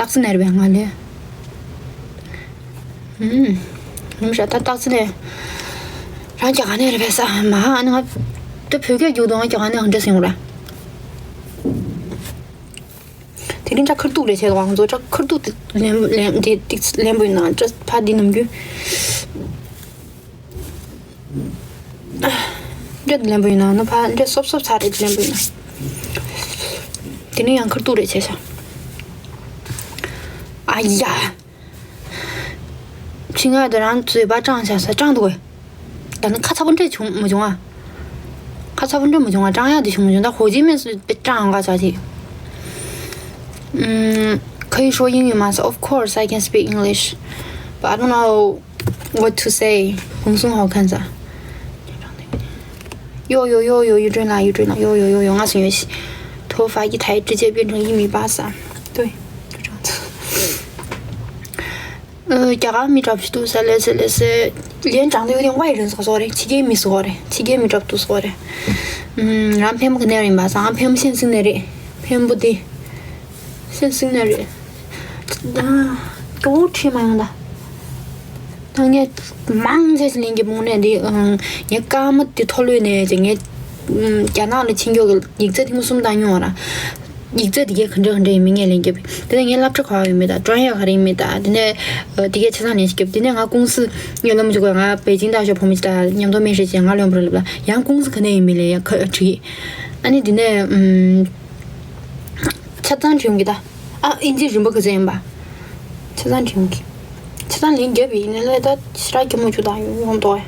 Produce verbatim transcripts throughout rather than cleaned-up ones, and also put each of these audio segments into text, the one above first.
སྟག་རྩེ་ནས་རེད་པས། ང་ལས། ཨུམ། ཡིན་ཤག་ད་སྟག་རྩེ་ནས། རང་རྒྱ་གར་ནས་རེད་པས་ས། མ་ཨ་ནི་ང་། ད་བོད་སྐད་རྒྱུགས་དང་ང་རྒྱ་གར་ནས་ག་འདྲ་ཟིན་ཡོང་ར། དེ་རིང་སྐྲ་ཁ་ཐུག་རེད་བྱས་དང་ང་ཚོ་སྐྲ་ཁ་ཐུག་དེ་ལེན་ལེན་དེ་ཏིག་ལེན་པོ་ཡིན་ན་སྐྲ་ཕ་འདི་ནམ་རྒྱུན། འདྲེ་འདི་ལེན་པོ་ཡིན་ན་ནི་ཕ་འདྲེ་སོབ་སོབ་ཚ་རེད་ལེན་པོ་ཡིན་ན། དེ་ནི་ཡང་ཁར་ཐུག་རེད་བྱས་ཤག་ཨ་ཡ། ཕྱི་ང་དེ་རང་ཚོས་པ་སྐྲངས་བྱ་ས་སྐྲངས་འདུག་གས། ད་ནི་ཁ་ཚ་པོ་འདྲེ་བྱུང་མ་བྱུང་ཨ། ཁ་ཚ་པོ་འདྲེ་མ་བྱུང་ཨ། སྐྲངས་ཡག་དེ་བྱུང་མ་བྱུང་ད་ཧོ་ཇི་མེ་སུ་སྐྲངས་ག་ཆ་ཅིག་ཨུམ། 可以说英语吗 Of course I can speak English, but I don't know what to say. 红松好看啥？哟哟哟哟，又转了，又转了，哟哟哟哟，我是游戏。头发一抬，直接变成一米八三。对，就这样子。呃，རྒྱ་གར་མི་འདྲ་པོ་ཞིག་འདུག་ས་ལེ་སེ་ལེ་སེ། ལན་གྲངས་ལས་ཡོད་དེ་ཝའི་རེད་ཟེར་བཟོ་རེད། ཕྱི་རྒྱལ་མི་ཟེར་བ་རེད། ཕྱི་རྒྱལ་མི་འདྲ་པོ་འདུག་ཟེར་བ་རེད། ཨུམ། རང་འཕན་པོ་ག་ནས་རེད་པ་ས། ང་འཕན་པོ་ཤན་སིང་ནས་རེད། འཕན་པོ་དེ། སེམས་སེམས་ནས་རེད། ད་ག་བོ་ཁྲིད་མ་ཡོང་ད། ད་ངས་མང་ཆེ་ཞིག་ལེན་གྱི་དངོས་གནས་འདི་ངའི་སྐར་མ་འདི་མཐོ་ལོས་ནས་ཅིག་ངས་རྒྱ་ནག་ལ་ཕྱིན་མགྱོགས་ཀྱི་ཡིག་ཚད་ཐེངས་མ་གསུམ་བཏང་མྱོང་བ་ར། ཡིག་ཚད་འདི་གས་ག་འདྲ་ག་འདྲ་ཡིན་མིན་ངས་ལེན་རྒྱབ་དེ་ནས་ངས་སློབ་གྲྭ་ག་ཡོད་མེད་ད་ཀྲོང་ཡ་ག་རེ་ཡིན་མེད་ད་དེ་ནས་འདི་གས་ཆ་ཚང་ལེན་ཞིག་རྒྱབ་དེ་ནས་ང་ཀུང་སི་ངས་ལབ་མ་བཅུག་ག་ང་པེ་ཅིང་ད་ཞོ་བོ་མི་ཅི་ད་མཉམ་དུ་སྨན་ཞིག་བྱས་ང་ལོན་པར་ལབ་ལ་ཡང་ཀུང་སི་ག་ནས་ཡིན་མིན་ལས་ཡ་ཁ་བྲིས། ཨ་ནི་དེ་ནས་ཆ་ཚང་བྲིས་ཡོང་གི་ད། ཨ་ཨིན་ཇི་རིན་པ་ག་ཚོད་ཡིན་པ། ཆ་ཚང་དྲིན་གྱི། ཆ་ཚང་ལན་རྒྱབ་པའི་ཡིན་ནའི་ལས་ད་ཞེ་དྲག་སྐྱོ་མོ་བཅུག་དང་ཡོང་ཡོང་དོ།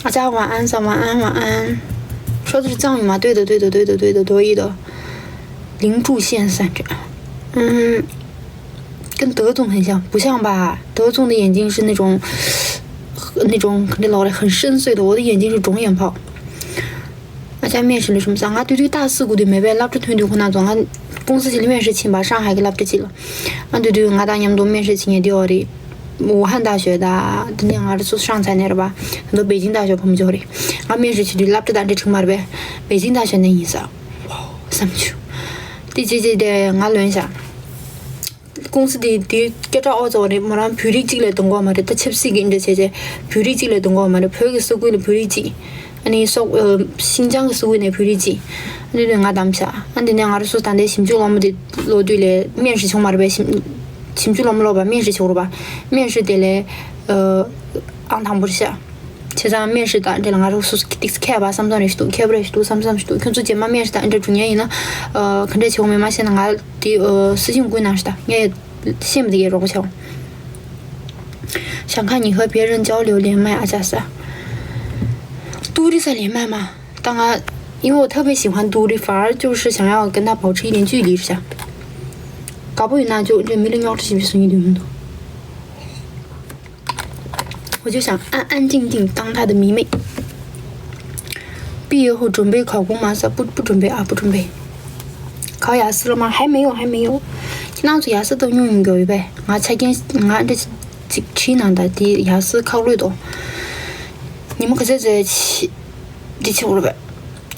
ཨ་ཅག་晚安ས། 晚安晚安。说的是藏语吗？对的对的对的对的对的。灵柱县三站。嗯，跟德宗很像，不像吧？德宗的眼睛是那种，那种肯定老人很深邃的，我的眼睛是肿眼泡。 ང་ཅག་面试ལ་ཞུམ་ས་ང་དུས་དུས་ཏག་སི་གུ་དུས་མེད་པའི་སློབ་གྲྭ་ཐོན་དུས་ཁོ་ན་ཚོ་ང་ཀུང་སི་ཅིག་ལ་面试ཕྱིན་པ་上海གི་སློབ་གྲྭ་ཅིག་ལ། ང་དུས་དུས་ང་དང་མཉམ་དུ་面试ཕྱིན་ངེས་དེ་འོ་རེད། ཝུ་ཧན་ད་ཞོད་ད། དེ་ནས་ང་རེ་སུ་上海ནས་རེད་པ། ད་དུང་北京大学ཕོ་མོ་ཅོག་རེད། ང་面试ཕྱིན་དུས་སློབ་གྲྭ་དང་འདྲ་ཁྲིག་མ་རེད་པས། 北京大学ནས་ཡིན་ས། བསམ་བྱུང་། དེ་ཅི་ཅི་དེ་ང་ལོན་ཤག་ཀུང་སི་དེ་དེ་སྐད་གྲགས་ཨོ་ཙོ་རེད། མོ་རང་བོད་རིགས་གཅིག་ལས་གཏོང་གོ་མ་རེད། ད་ཆབ་སྲིད་ཀྱི་འདྲ་བྱས་བྱས་བོད་རིགས་གཅིག་ལས་གཏོང་གོ་མ་རེད། བོད་ཀྱི་ས་ཁུལ་ལ་བོད་རིགས་གཅིག་ཨ་ནི་སོག་ཤིན་ཅང་གི་ས་ཁུལ་ནས་བོད་རིགས་གཅིག་ཨ་ནི་ང་བདམས་ཤག་ཨ་འདི་ནས་ང་རང་ཚོ་ད་ལྟའི་ཞིབ་འཇུག་སློབ་མ་དེ་ལོ་དུས་ལས་面试བྱུང་མ་རེད་པས། ཞིབ་ཞིབ་འཇུག་སློབ་མ་ལོག་པ་面试བྱུང་རེད་པ།面试དེ་ལས་ཨང་དང་པོ་རེད་ཤག་བྱས་ཙང་面试དང་འབྲེལ་ང་རང་སོ་སོ་ཏིག་ཙམ་མཁས་པ་བསམ་བསམ་རེ་ཞིག་འདུག་མཁས་པོ་རེ་ཞིག་འདུག་བསམ་བསམ་ཞིག་འདུག་ཁྱོད་ཚོ་རྗེས་མ་面试དང་འདྲ་འགྲོ་མཁན་ཡིན་ན་ག་འདྲ་བྱེད་དགོས་མེད་མ་ཤེས་ན་ང་དེ་私信ཀུན་ནང་ཞིག་ད་ངས་ཤེས་མི་དེ་གས་རོགས་པ་བྱའོ། 想看你和别人交流连麦啊，加色。独立在连麦吗？当然，因为我特别喜欢独立，反而就是想要跟他保持一点距离一下。搞不赢那就这没人要这些声音对不对？ 我就想安安静静当他的迷妹。毕业后准备考公吗？不不准备啊，不准备。考雅思了吗？还没有，还没有。那时雅思都用用过一遍，我才跟我这几期呢的的雅思考虑到，你们可在这期，这期我了呗。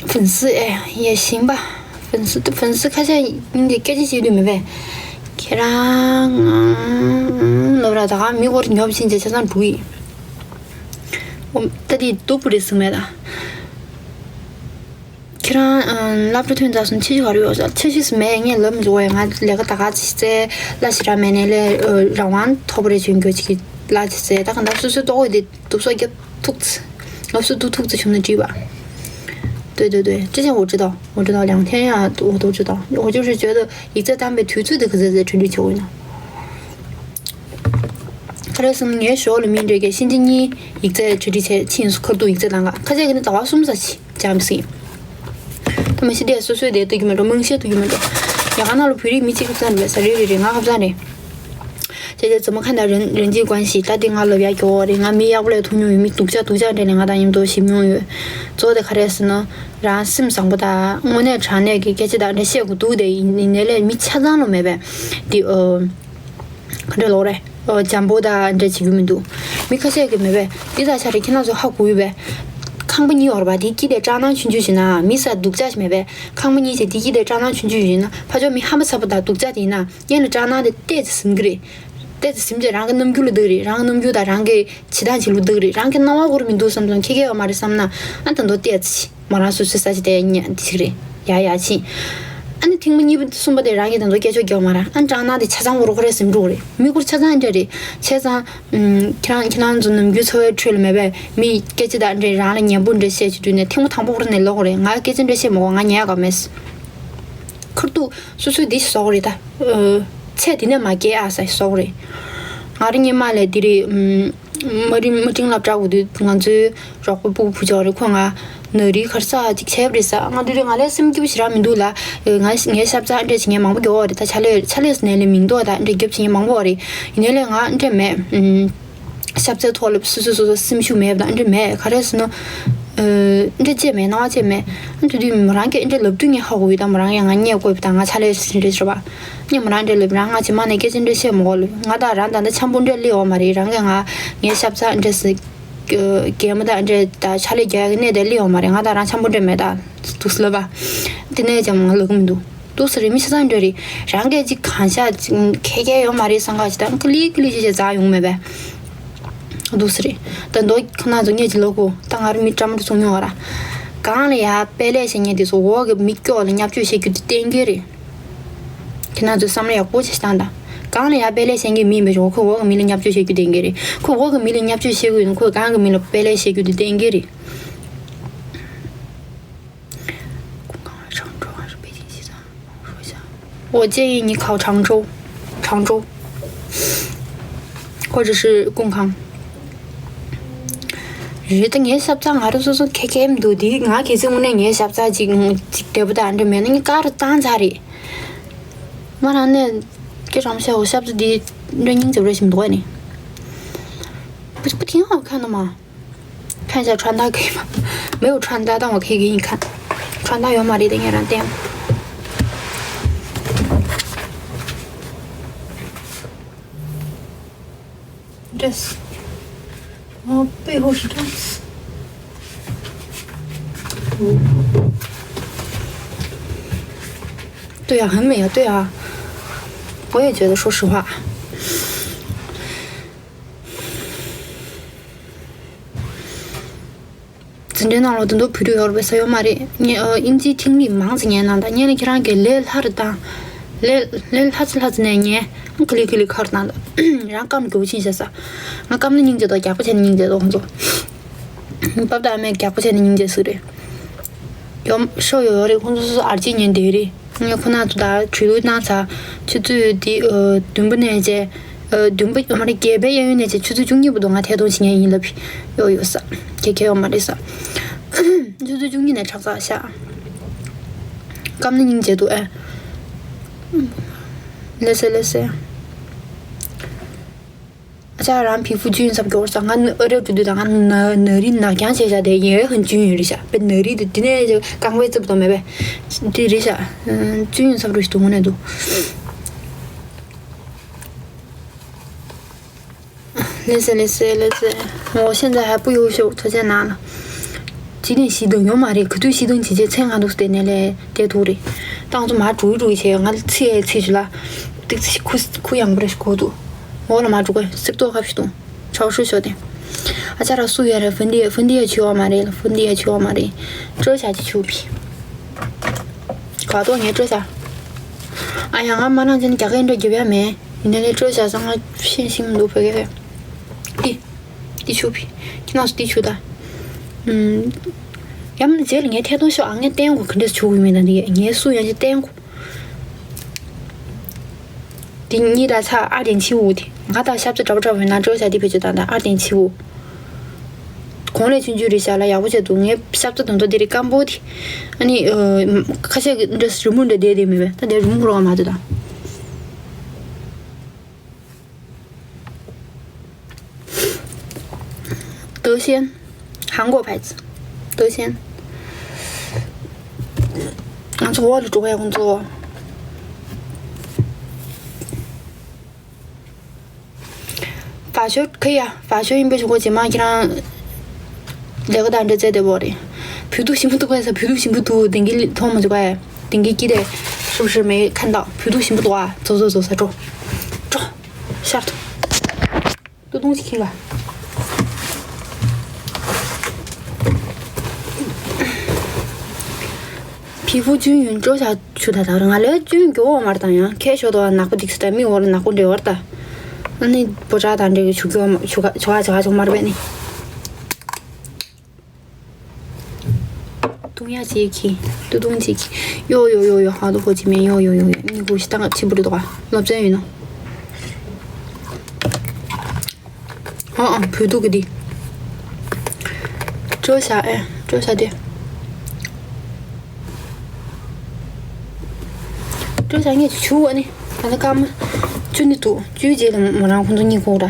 粉丝哎，也行吧。 粉丝粉丝ཁ་ཤས་ཡིན་དེ་སྐད་ཆ་བཤད་དུས་མེད་པས། ཁྱེད་རང་ལོ་ར་ད་ག་མི་སྐོར་ཉོབ་ཕྱིན་ཅེས་ཆ་ཚང་འགྲོ་གི། ཨོ་ད་དེ་སྡུག་པོ་རེད་ཟིག་མེད་ད། ཁྱེད་རང་སློབ་གྲྭ་ཐོན་ཚར་སོང་ཆེ་ཤོས་ག་རེ་ཡོད་ཟེར། ཆེ་ཤོས་སུ་མེད། ངས་ལབ་མི་འཇུག་པ་ཡིན། ང་ལས་ཀ་ད་ག་ཅིག་བཙལ་གླ་ཞེ་དྲག་མེད་ནས་ལས་རང་དབང་ཐོབ་པ་རེད་བྱུང་རྒྱུ་ཅིག་གི་གླ་ཅིག་བཙལ་ད་ག་འདྲ་སོ་སོའི་ལྟོ་གོས་དེ་སྡུག་སོ་རྒྱབ་ཐུག་ཚེ། ལབ་སུ་ཏུ་ཐུག་ཙེ་ཆུང་ནི་བྲིས་པ། 对对对，之前我知道，我知道，两天呀，我都知道。我就是觉得一再单倍推出的可是在这里求呢。可能是你说了明这个星期二一再这里前请是刻度一再那个，可这个你早上送上去，这样不行。他们是得说说的，对没着，蒙些对没着。也看到了，比如没几个赞的，啥人人人啊，不赞的。 བྱས་རྗེས་怎么看待人人际关系ད་དེ་ང་ལབ་ཡག་གི་འོ་རེད། ང་མི་ཡག་པོ་ལས་ཐུག་མྱོང་ཡོད། མི་སྡུག་ཅག་སྡུག་ཅག་འདྲ་ནས་ང་དང་མཉམ་དུ་ཞིབ་མྱོང་ཡོད། གཙོ་བོ་དེ་ག་རེ་ཟེར་ན་རང་སེམས་བཟང་པོ་དང་དངོས་གནས་དྲང་གནས་ཀྱི་སྐད་ཆ་དང་འདྲ་བཤད་དགོས་འདུག་དེ་ཡིན་ནའི་ལས་མི་ཆ་ཚང་ལ་མེད་པས་དེ་ཨོ་ག་འདྲ་ལོག་རེད། ཨོ་འཇམ་པོ་དང་འདྲ་བྱེད་རྒྱུ་མི་འདུག་མི་ཁ་ཤས་ཀྱིས་མེད་པས་འདི་དག་ཆ་རེ་ཁྱེད་རང་ཚོ་ཧ་གོ་ཡོད་པས། ཁང་པ་གཉིས་ཡོད་རེད་པ། དེའི་དཀྱིལ་དེར་སྐྲག་སྣང་ཆུང་ཆུང་ཞིག་ན་མི་ས་སྡུག་ཅག་ཞིག་མེད་པས། ཁང་པ་གཉིས་བྱས་དེའི་དཀྱིལ་དེར་སྐྲག་སྣང་ཆུང་ཆུང་ཞིག་ན་ཕར་ཕྱོགས་མི་ཧམ་པ་ཚ་པོ་དང་སྡུག་ཅག་དེ་ཡིན་ན་སྔོན་ལ་སྐྲག་སྣང་དེ་ཏོག་ཙམ་ཟིན་གྱི་རེད། ཏོག་ཙམ་ཟིན་བྱས་རང་གི་རྣམ་འགྱུར་ལ་སྡུག་རེད། རང་གི་རྣམ་འགྱུར་དང་རང་གི་བྱེད་སྟངས་ཅིག་ལ་སྡུག་རེད། རང་གི་སྣང་བ་ཁོ་རང་མི་འདུག་བསམ་སོང་ཁྱེད་ཀྱི་ཡོད་མ་རེད་བསམ་ན། ཨ་ད་མདོ་ཏོག་ཙམ་ཞིག་མོ་རང་སོ་སོའི་ས་ཆ་དེ་ཉལ་འདི་ཞིག་རེད། ཡ་ཡ་ཕྱིན། ཨ་ནི་ཐེངས་མ་གཉིས་པ་གསུམ་པ་དེ་རང་གིས་ད་དུང་སྐད་ཆ་རྒྱག་མ་ར། ཨ་ནི་སྐྲག་སྣང་དེ་ཆ་ཚང་བོ་རུ་ཁོ་རེ་ཟིན་འགྲོ་གི་རེད། མི་ཁོ་ར་ཆ་ཚང་འདྲ་རེད། བྱས་ཙང་། ཨུམ། ཁྱེད་རང་ཁྱེད་རང་ཚོ་ནམ་རྒྱུན་འཚོ་བའི་ཁྲོད་ལ་མེད་པའི་མི་སྐད་ཆ་དང་འདྲ་རང་ལ་ཉན་པོ་འདྲ་བཤད་ཅིག་དུས་ནས་ཐེངས་མ་དང་པོ་ཁོ་ར་ནས་ལོག་གི་རེད། ང་སྐད་ཆ་འདྲ་བཤད་མ་གོ། ང་ཉན་ཡག་ག་མེད། ཁར་ཏུ་སོ་སོའི་འདི་ཞིག་བཟོ་གི་རེད་ད། ཨོ། ཚེ་འདི་ནས་མ་སྐྱེ་ཨ་ས་ཞིག་བཟོ་གི་རེད། ང་རང་སྔོན་མ་ལས་འདི་རེད། ཨུམ། དམའ་རིམ་དམའ་འབྲིང་སློབ་གྲྭ་འོག་དུས་ང་ཚོའི་རོགས་པ་སྤུ་གུ་བུ་ཆུང་རེ་ཁོ་ང་ནག་རིལ་ག་རེ་ཟ་ཅིག་བྱས་པ་རེད་ཟ། ང་དེ་དུས་ང་ལ་སེམས་སྐྱིད་པོ་ཞེ་དྲག་མི་འདུག་ལ། ང་ངའི་ཤ་ཚ་འདྲ་བྱེད་མཁན་མང་པོ་ཡོད་རེད་ད། ཕྱག་ལས་ཕྱག་ལས་ཟེར་ནས་ལས་མིང་འདོགས་ད་འདྲ་རྒྱབ་བྱེད་མཁན་མང་པོ་ཡོད་རེད། ཡིན་ནའི་ལས་ང་འདྲ་མེད། ཤ་ཚའི་ཐོག་ལ་སོ་སོ་སོ་སོ་སེམས་ཤུགས་མེད་པ་དང་འདྲ་མེད། ག་རེ་ཟེར་ན། འདྲ་བྱེད་མེད། སྣང་བ་བྱེད་མེད། དེ་དུས་མོ་རང་གིས་འདྲ་ལབ་དུས་ངས་ཧ་གོ་ཡོད་ད། མོ་རང་ཡང་ང་བརྙས་བཀོད་པ་དང་ང་ཕྱག་ལས་ཟེར་འདྲ་ཟེར་བ། ངས་མོ་རང་འདྲ་ལབ་རང་ང་ཇེ་མང་ནས་སྐད་ཆ་འདྲ་བཤད་མ་གོ་ལབ། ང་དང་རང་ད་ལྟ་འཆམ་པོ་འདྲ་སླེབས་ཡོད་མ་རེད། རང་གིས་ང་ངའི་ཤ་ཚ་འདྲ་ཟེར། རྒན་མོ་དང་འདྲ་ད་ཕྱག་ལས་རྒྱག་ཡག་གི་གནས་དེ་སླེབས་ཡོད་མ་རེད། ང་དང་རང་འཆམ་པོ་འདྲ་མེད་ད། འདུག་སེ་ལབ་པ། དེ་ནས་ཀྱང་ང་ལབ་གི་མི་འདུག་འདུག་སེ་རེད། མི་ཆ་ཚང་འདྲ་རེད། རང་གིས་ཅིག་གང་ཤ་ཅིག་ཁེ་ཁེ་ཡོད་མ་རེད་བསམ་ག་ཅིག་དང་ཀི་ལི་ཀི་ལི་ཅིག་ཅིག་འཛག་ཡོང་མེད་པས། འདུག་སེ་རེད། ད་མདོ་ཁོ་ན་ཚོ་ངས་ཅིག་ལབ་གོ་ད་ང་རང་མི་ཀྲམ་རུ་སོང་མྱོང་བ་ར། གང་ལ་ཡ་དཔེ་ལས་བཤད་མཁན་དེ་ཚོ་འོག་གི་མི་སྐྱོ་ལ་བརྙས་བཅོས་བྱེད་རྒྱུ་དེ་གཏན་འཁེལ་རེད། ཁྱེད་རང་ཚོས་བསམ་བློ་ཡག་པོ་ཅིག་བཏང་དང་། གང་ལ་ཡ་དཔེ་ལས་བཤད་མཁན་མི་ཡིན་པའི་ཞོག་ཁོས་འོག་གི་མི་ལ་བརྙས་བཅོས་བྱེད་རྒྱུ་གཏན་འཁེལ་རེད། ཁོས་འོག་གི་མི་ལ་བརྙས་བཅོས་བྱེད་དགོས་ཡིན་ན་ཁོས་གང་གི་མི་ལ་དཔེ་ལས་བཤད་རྒྱུ་དེ་གཏན་འཁེལ་རེད། 刚刚常州还是北京西站？我说一下。我建议你考常州，常州，或者是公康。རེད་ད། ངའི་ཤ་ཚ་ང་རང་སོ་སོ་ཁེ་ཁེ་མི་འདུག་དེ་ང་གལ་སྲིད་དངོས་གནས་ངའི་ཤ་ཚ་ཅིག་ཅིག་བདེ་པོ་དང་འདྲ་མེད་ན་ངས་ཀ་རུ་བཏང་ཚར་རེད། མ་རང་ནས་སྐད་གྲགས་མ་ཤ་འོ་ཤ་ཚ་དེ་འདྲ་སྙིང་རྗེ་པོ་རེད་ཞིག་མི་འདུག་ཨ་ནི། 不不挺好看的吗？ 看一下穿搭可以吗？没有穿搭，但我可以给你看。穿搭有吗？这点让店。这是，哦，背后是这样子。对呀，很美啊，对啊，我也觉得，说实话。 འཛིན་གྲྭའི་ནང་ལོགས་དེ་འདུག་བོད་ཕྲུག་ཡོད་རེད་པས་ས་ཡོད་མ་རེད། ངས་ཨ་ཨིན་ཇིའི་ཐིག་ལེ་མང་ཙམ་ཉན་གནང་དང་། ཉན་ལ་ཁྱེད་རང་གིས་ལས་སླ་རུ་བཏང་། ལས་ལས་ལྷ་ཙི་ལྷ་ཙི་ནས་ཉན། ཀི་ལི་ཀི་ལི་ཁར་བཏང་དང་། རང་སྐམ་རྒྱུ་ཆེན་བྱས་ས། ང་སྐམ་ན་སྙིང་རྗེ་དོ། རྒྱགས་པ་བྱས་ན་སྙིང་རྗེ་དོ་ཁོང་ཚོ། པབ་དང་ཨ་མས་རྒྱགས་པ་བྱས་ན་སྙིང་རྗེ་ཟིག་རེད། ཡོམ་ཤོ་ཡོད་རེད། ཁོང་ཚོ་སོ་སོ་ཨར་ཅི་ཉན་བསྡད་རེད། ངས་ཁོ་ན་ཚོ་ད་གྲོས་བསྡུར་གནང་ཚར། ཆུ་ཚོད་འདི་ཨ་བདུན་པ་ནས་བྱས། ཨ་བདུན་པ་མ་རེད། བརྒྱད་པའི་གཡས་གཡོན་ནས་བྱས་ཆུ་ཚོད་བཅུ་གཉིས་བར་དུ་ང་ཐད་གཏོང་བྱེད་མཁན་ཡིན་ལབ། ཡོ་ཡོ་ས། ཁྱེད་ཁྱེད་ཡོད་མ་རེད་ས། ཆུ་ཚོད་བཅུ་གཉིས་ནས་ཁྲག་ཚགས་ཤག་སྐམ་ན་སྙིང་རྗེ་འདུག་ཨ། ལེ་སེ་ལེ་སེ། ཨ་ཅག་རང་皮肤均衡ས་སྐྱོར་ས། ང་ཨ་རབ་ཏུ་དུས་དང་ང་ན་ན་རི་ནག་རྐྱང་བྱས་བཞག་དེ་ཡིན་ཧན་ཅུན་ཡོད་རེད་ཤག་པའི་ན་རི་དེ་དེ་ནས་རྐང་པའི་རྩིབས་དང་མེད་པས། དེ་རེད་ཤག་ཅུན་ཡོད་ས་རུ་ཞིག་དུ་ངོ་ནས་འདུག་ལེ་སེ་ལེ་སེ་ལེ་སེ། 我现在还不优秀，推荐拿了。几点熄灯？有吗？རེད། ག་དུས་ཤི་དང་ཇེ་ཇེ་མཚན་ང་འདུག་སྟེ་ནས་ལས་དེ་འདུག་རེད། ཏང་ཚོ་མ་འགྲོ་འགྲོ་བྱས་ང་ཚི་ཡའི་ཚི་ཞུ་ལ། ཏིག་ཙི་ཁུ་ཁུ་ཡང་པོ་རེ་ཞིག་གོ་འདུག་འོ་ལ་མ་འགྲོ་གི་སིབ་ཏོག་ཁ་ཞིག་དང་ཆའོ་ཧྲུ་ཤོ་དེ། ཨ་ཅག་ར་སུ་ཡ་རེད། ཧྥུན་ཏི་ཧྥུན་ཏི་ཡ་ཆི་ཡོད་མ་རེད་ལ། ཧྥུན་ཏི་ཡ་ཆི་ཡོད་མ་རེད། སྤྲོད་བྱ་ཅི་ཆུ་བི། ག་ཏོ་ངས་སྤྲོད་བྱ། ཨ་ཡ་ང་མ་ནང་ཅན་རྒྱ་སྐད་འདྲ་རྒྱབ་ཡ་མེད། ཡིན་ནའི་སྤྲོད་བྱ་ས་ང་ཤེས་ཤིང་མི་འདུག་བོད་སྐད་ཏི། ཏི་ཆུ་བི། ཁྱི་ནག་སུ་ཏི་ཆུ་ད། ཡམ་རྗེས་ལ་ངས་ཐད་གཏོང་ཤོག་ཨ་ངས་བསྟན་དགོས་ག་འདྲས་ཆུ་བི་མེད་ད་འདི་ངས་སུ་ཡང་ཅི་བསྟན་དགོས། དེ་གཉིས་ད་ཚ་ཨ་དེན་ཆི་བུ་དེ་ང་ད་ཤབ་ཚ་འདྲ་པོ་འདྲ་པོ་ཡོད་ན་སྤྲོད་བྱ་དེ་བེད་སྤྱོད་དང་ད་ཨ་དེན་ཆི་བུ། གོང་ལས་ཆུང་ཆུང་རེད་ཤག་ལ་ཡག་པོ་བྱས་འདུག་ངའི་ཤབ་ཚ་དོན་དུ་དེ་རིགས་སྐམ་པོ་དེ། ཨ་ནི་ཁ་ཤས་ཀྱི་འདྲ་རི་མོ་འདྲ་བསྡད་དེ་མེད་པས་ད་དེ་རི་མོ་རོགས་མ་འདུག་ད། 德鲜，韩国牌子，德鲜。 ང་ཚོ་འོག་ལ་འགྲོ་ག་ཡ་ཁོང་ཚོ། 法学可以啊，法学 ཡིན་པའི་ཞུ་གོ་རྗེས་མ་ཁྱེད་རང་ ལས་ཀ་དང་འདྲ་བྱས་བསྡད་པ་རེད། བོད་ཐུག་ཞིམ་པོ་འདུག་པས་ཟེར། བོད་ཐུག་ཞིམ་པོ་འདུག་དེང་གི་མཐོང་མ་བྱུང་པས། དེང་གི་ཀི་དེ་ཧྲིབ་ཧྲིབ་མེད་ཁ་འདག་བོད་ཐུག་ཞིམ་པོ་འདུག་ཨ། ཛོ་ཛོ་ཛོ་ཟེར། འགྲོ། འགྲོ། ཤར་དུ། ཏུ་ཏུང་ཞིག་ཁྱིང་ག 皮肤均匀བཀྲོ་བྱ་ཆུ་ད་ད་རང་ལས་ཅུན་མགྱོགས་མར་དང་ཡང་ཁྱད་ཤོར་དོ་ནག་པོ་འདུག་ཟེར། ད་མིག་འོག་ལ་ནག་པོ་འདྲེ་བར་ད། ཨ་ནི་པོ་ཅག་དང་འདྲེ་གི་ཆུ་གྱོ་ཆུ་ག་ཆུ་ག་ཆུ་ག་ཆུ་མར་བས་ནི། ཏུང་ཡ་ཅིག་གི་ཏུ་ཏུང་ཅིག་གི་ཡོ་ཡོ་ཡོ་ཡོ། ཧ་ཏུ་ཧོ་ཅི་མེ་ཡོ་ཡོ་ཡོ་ཡོ། ནི་གུ་ཤི་ཏང་ཆི་བུ་རི་དོ་ག་སློབ་ཚན་ཡིན་ནོ། ཨ་ཨ་བོད་ཐུག་གི་འདི། སྤྲོ་བྱ་ཨེ་སྤྲོ་བྱ་དེ། སྤྲོ་བྱ་ངས་ཆུ་བ་ནི་ད་ནི་སྐར་མ་བཅུ་ནི་འདུག་བཅུའི་རྗེས་ལ་མོ་རང་ཁོང་ཚོ་གཉིད་ཁུག་ར།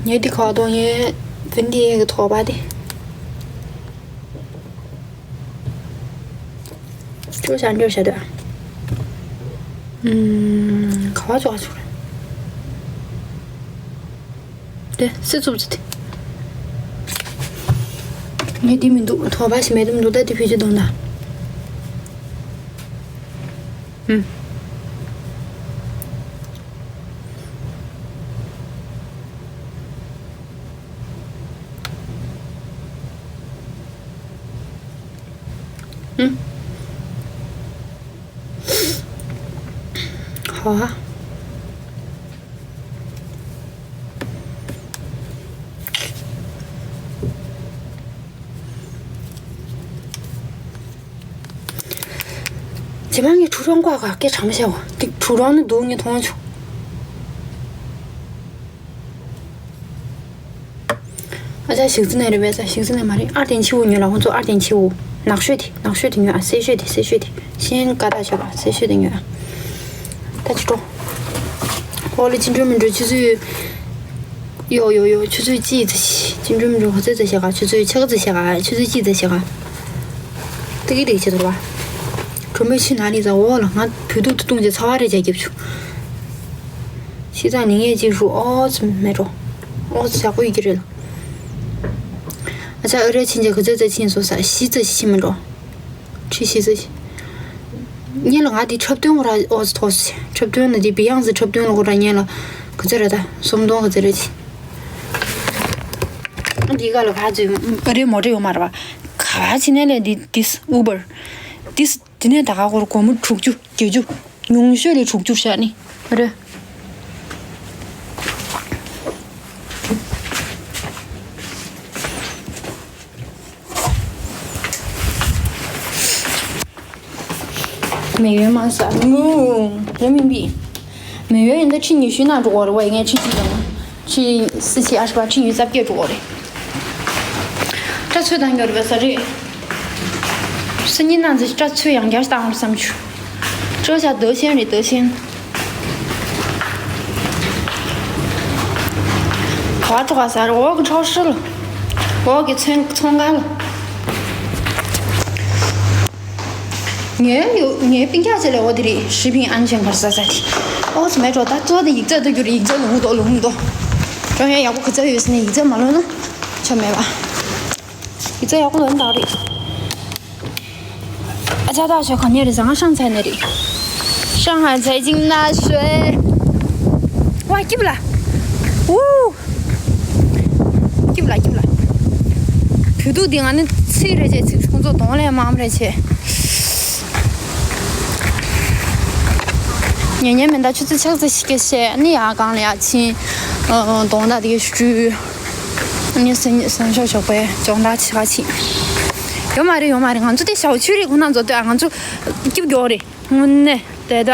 ངས་འདི་ག་དོ་ངས་བན་དེ་གི་ཐོག་པ་དེ། སྤྲོ་བྱ་འདྲ་བྱ་དོ། ཨུམ། ག་བ་ཅོག་ཅོག་རེད། དེ་སི་ཙུབ་ཙི་དེ། ངས་འདི་མི་འདུག་ཐོག་པ་ཞིག་མེད་དུ་མི་འདུག་ད་དེ་བེད་སྤྱོད་གཏོང་ད། ཨུམ། ཨུམ། ཧོ། རྗེས་མ་ངས་ཁྲུ་རོང་ཀོ་ཀ་སྐད་གྲགས་མ་བྱའོ། འདི་ཁྲུ་རོང་ནི་འདུག་ངས་མཐོང་བྱུང་། ཨ་ཅག་ཞིག་རྩི་ནས་རེད་པས། ས་ཞིག་རྩི་ནས་མ་རེད། ཨར་ཏེན་ཆི་བོ་ཉོས་ལ་ཁོང་ཚོ་ཨར་ཏེན་ཆི་བོ། ནག་ཤོས་དེ་ནག་ཤོས་དེ་ཉོས་ཨ། སེ་ཤོས་དེ་སེ་ཤོས་དེ་ཤེན་ཀ་ཏ་ཤོད་པ་སེ་ཤོས་དེ་ཉོས་ཨ། ད་ཅི་འགྲོ། ཨོ་ལེ་ཅི་འགྲོ་མི་འགྲོ་ཆུ་ཚོད། ཡོ་ཡོ་ཡོ་ཆུ་ཚོད་གཅིག་ཙམ་ཞིག་ཅི་འགྲོ་མི་འགྲོ་ག་ཚོད་ཙམ་ཞིག་ག་ཆུ་ཚོད་ཕྱེད་ཀ་ཙམ་ཞིག་ག་ཆུ་ཚོད་གཅིག་ཙམ་ཞིག་ག་ཏི་ཀི་ཏིག་ཆེ་དུ་བ། གྲོ་མོའི་ཕྱི་ན་ནི་ཙང་འོ་ལ་ང་བོད་ཐུག་ཏུ་བཏུང་རྗེས་ཚ་བ་རེ་བྱ་རྒྱབ་བྱུང་། ཤི་ཙང་ནི་ངས་ཅིག་ཧྲུ་ཨོ་ཙི་མེད་འགྲོ། ཨོ་ཙི་ཞག་པོ་ཡི་གེ་རེད་ལ། ཨ་ཅག་ཨ་རེ་ཕྱིན་རྗེས་ག་ཚོད་ཙམ་ཕྱིན་སོང་ས་བཞི་ཙམ་ཞིག་ཕྱིན་མི་འགྲོ། ཁྲི་བཞི་ཙམ་ཞིག་ཉིན་ལ་ང་དེ་འཁྲབ་སྟོན་ར་ཨོ་ཙི་ཐོག་ཙི་འཁྲབ་སྟོན་ལ་དེ་བི་ཡང་ཙི་འཁྲབ་སྟོན་ལ་གོ་ར་ཉིན་ལ་ག་ཚོད་ར་ད་སུམ་སྟོང་ག་ཚོད་ར་ཅི། འདི་ག་ལ་ག་ཚོད་ཨ་རེ་མོ་ཊ་ཡོད་མ་ར་བ། ག་བ་ཕྱིན་ནས་ལས་འདི་ཏིས་ཨུ་བར། ཏིས། དེ་ནས་ད་ག་སྐོར་སྒོར་མོ་དྲུག་ཅུ་བརྒྱད་ཅུ། ཉུང་ཤོས་ལས་དྲུག་ཅུ་བཞག་ནི་རེད། མེ་ཡོན་མ་ཟ་ངུ་རེ་མིན་པི། མེ་ཡོན་ཡིན་ད་ཁྲི་ཉི་ཤུའི་ནང་འགྲོ་གི་རེད་བ། ཡིན་ངས་ཁྲི་གཅིག་དང་། ཁྲི་སི་ཁྲི་ཨ་ཤི་པ་ཁྲི་ཉི་ཤུ་རྩ་བརྒྱད་འགྲོ་གི་རེད། སྐྲ་ཚོས་དང་འགྱུར་བའི་ས་རེད། སི་ཉི་ནང་ཚེ་སྐྲ་ཚོས་ཡང་བསྐྱར་བཏང་བར་བསམ་བྱུང་། སྤྲོ་བྱ་འདོད་ཆེན་རེད་འདོད་ཆེན། ག་བ་འགྲོ་ག་ས་རེད། འོག་གི་ཁྲའོ་ཧྲི་ལ། འོག་གི་ཚོན་ཚོང་ཁང་ལ། ངའི་ཡུ་ངའི་པིན་ཀྱག་ཅེ་ལེ་འོ་དེ་རེད། ཧྲི་པིན་ཨན་ཅན་གར་ས་ས་དེ། ཨོ་ཙི་མེད་འགྲོ། ད་གཙོ་དེ་ཡིག་ཚད་ལྟ་རྒྱུ་རེད། ཡིག་ཚད་ལུང་ཏོ་ལུང་ཏོ། ཀྲོང་ཡ་ཡག་པོ་ག་ཚད་ཡོད་ཟེར་ནས་ཡིག་ཚད་མ་ལོན་ན་ཆ་མེད་པ། ཡིག་ཚད་ཡག་པོ་ལོན་དག་རེད། ཨ་ཅག་ད་ཞོ་ག་ནས་རེད། ཟ་ང་ཧྲང་ཚའེ་ནས་རེད། 上海财经大学། ཝ་སྐྱིབ་ལ། ཨུ། སྐྱིབ་ལ་སྐྱིབ་ལ། བོད་ཐུག་འདི་ང་ནི་ཚིག་རེ་བྱས་ཚིག་ཁོང་ཚོ་གདོང་ལས་མང་རེ་བྱས། ཉན་ཉན་མེད་ད་ཆུ་ཚོད་ཆག་ཚ་ཞིག་སྐད་བཤད་ནི་ཡ་གང་ལ་ཡ་ཕྱིན། གདོང་ད་དེ་གི་བཅུ། ནི་སེམས་སེམས་ཤོག་ཤོག་པའི་སྦྱོང་བརྡར་བྱེད་པ་ཕྱིན། ཡོད་མ་རེད་ཡོད་མ་རེད། ང་ཚོ་དེ་ཞའོ་ཆུ་རེད། ཁོ་ན་ཚོ་དེ་ང་ཚོ་སྐྱིབ་མགྱོགས་རེད། དངོས་གནས་དེ་ད།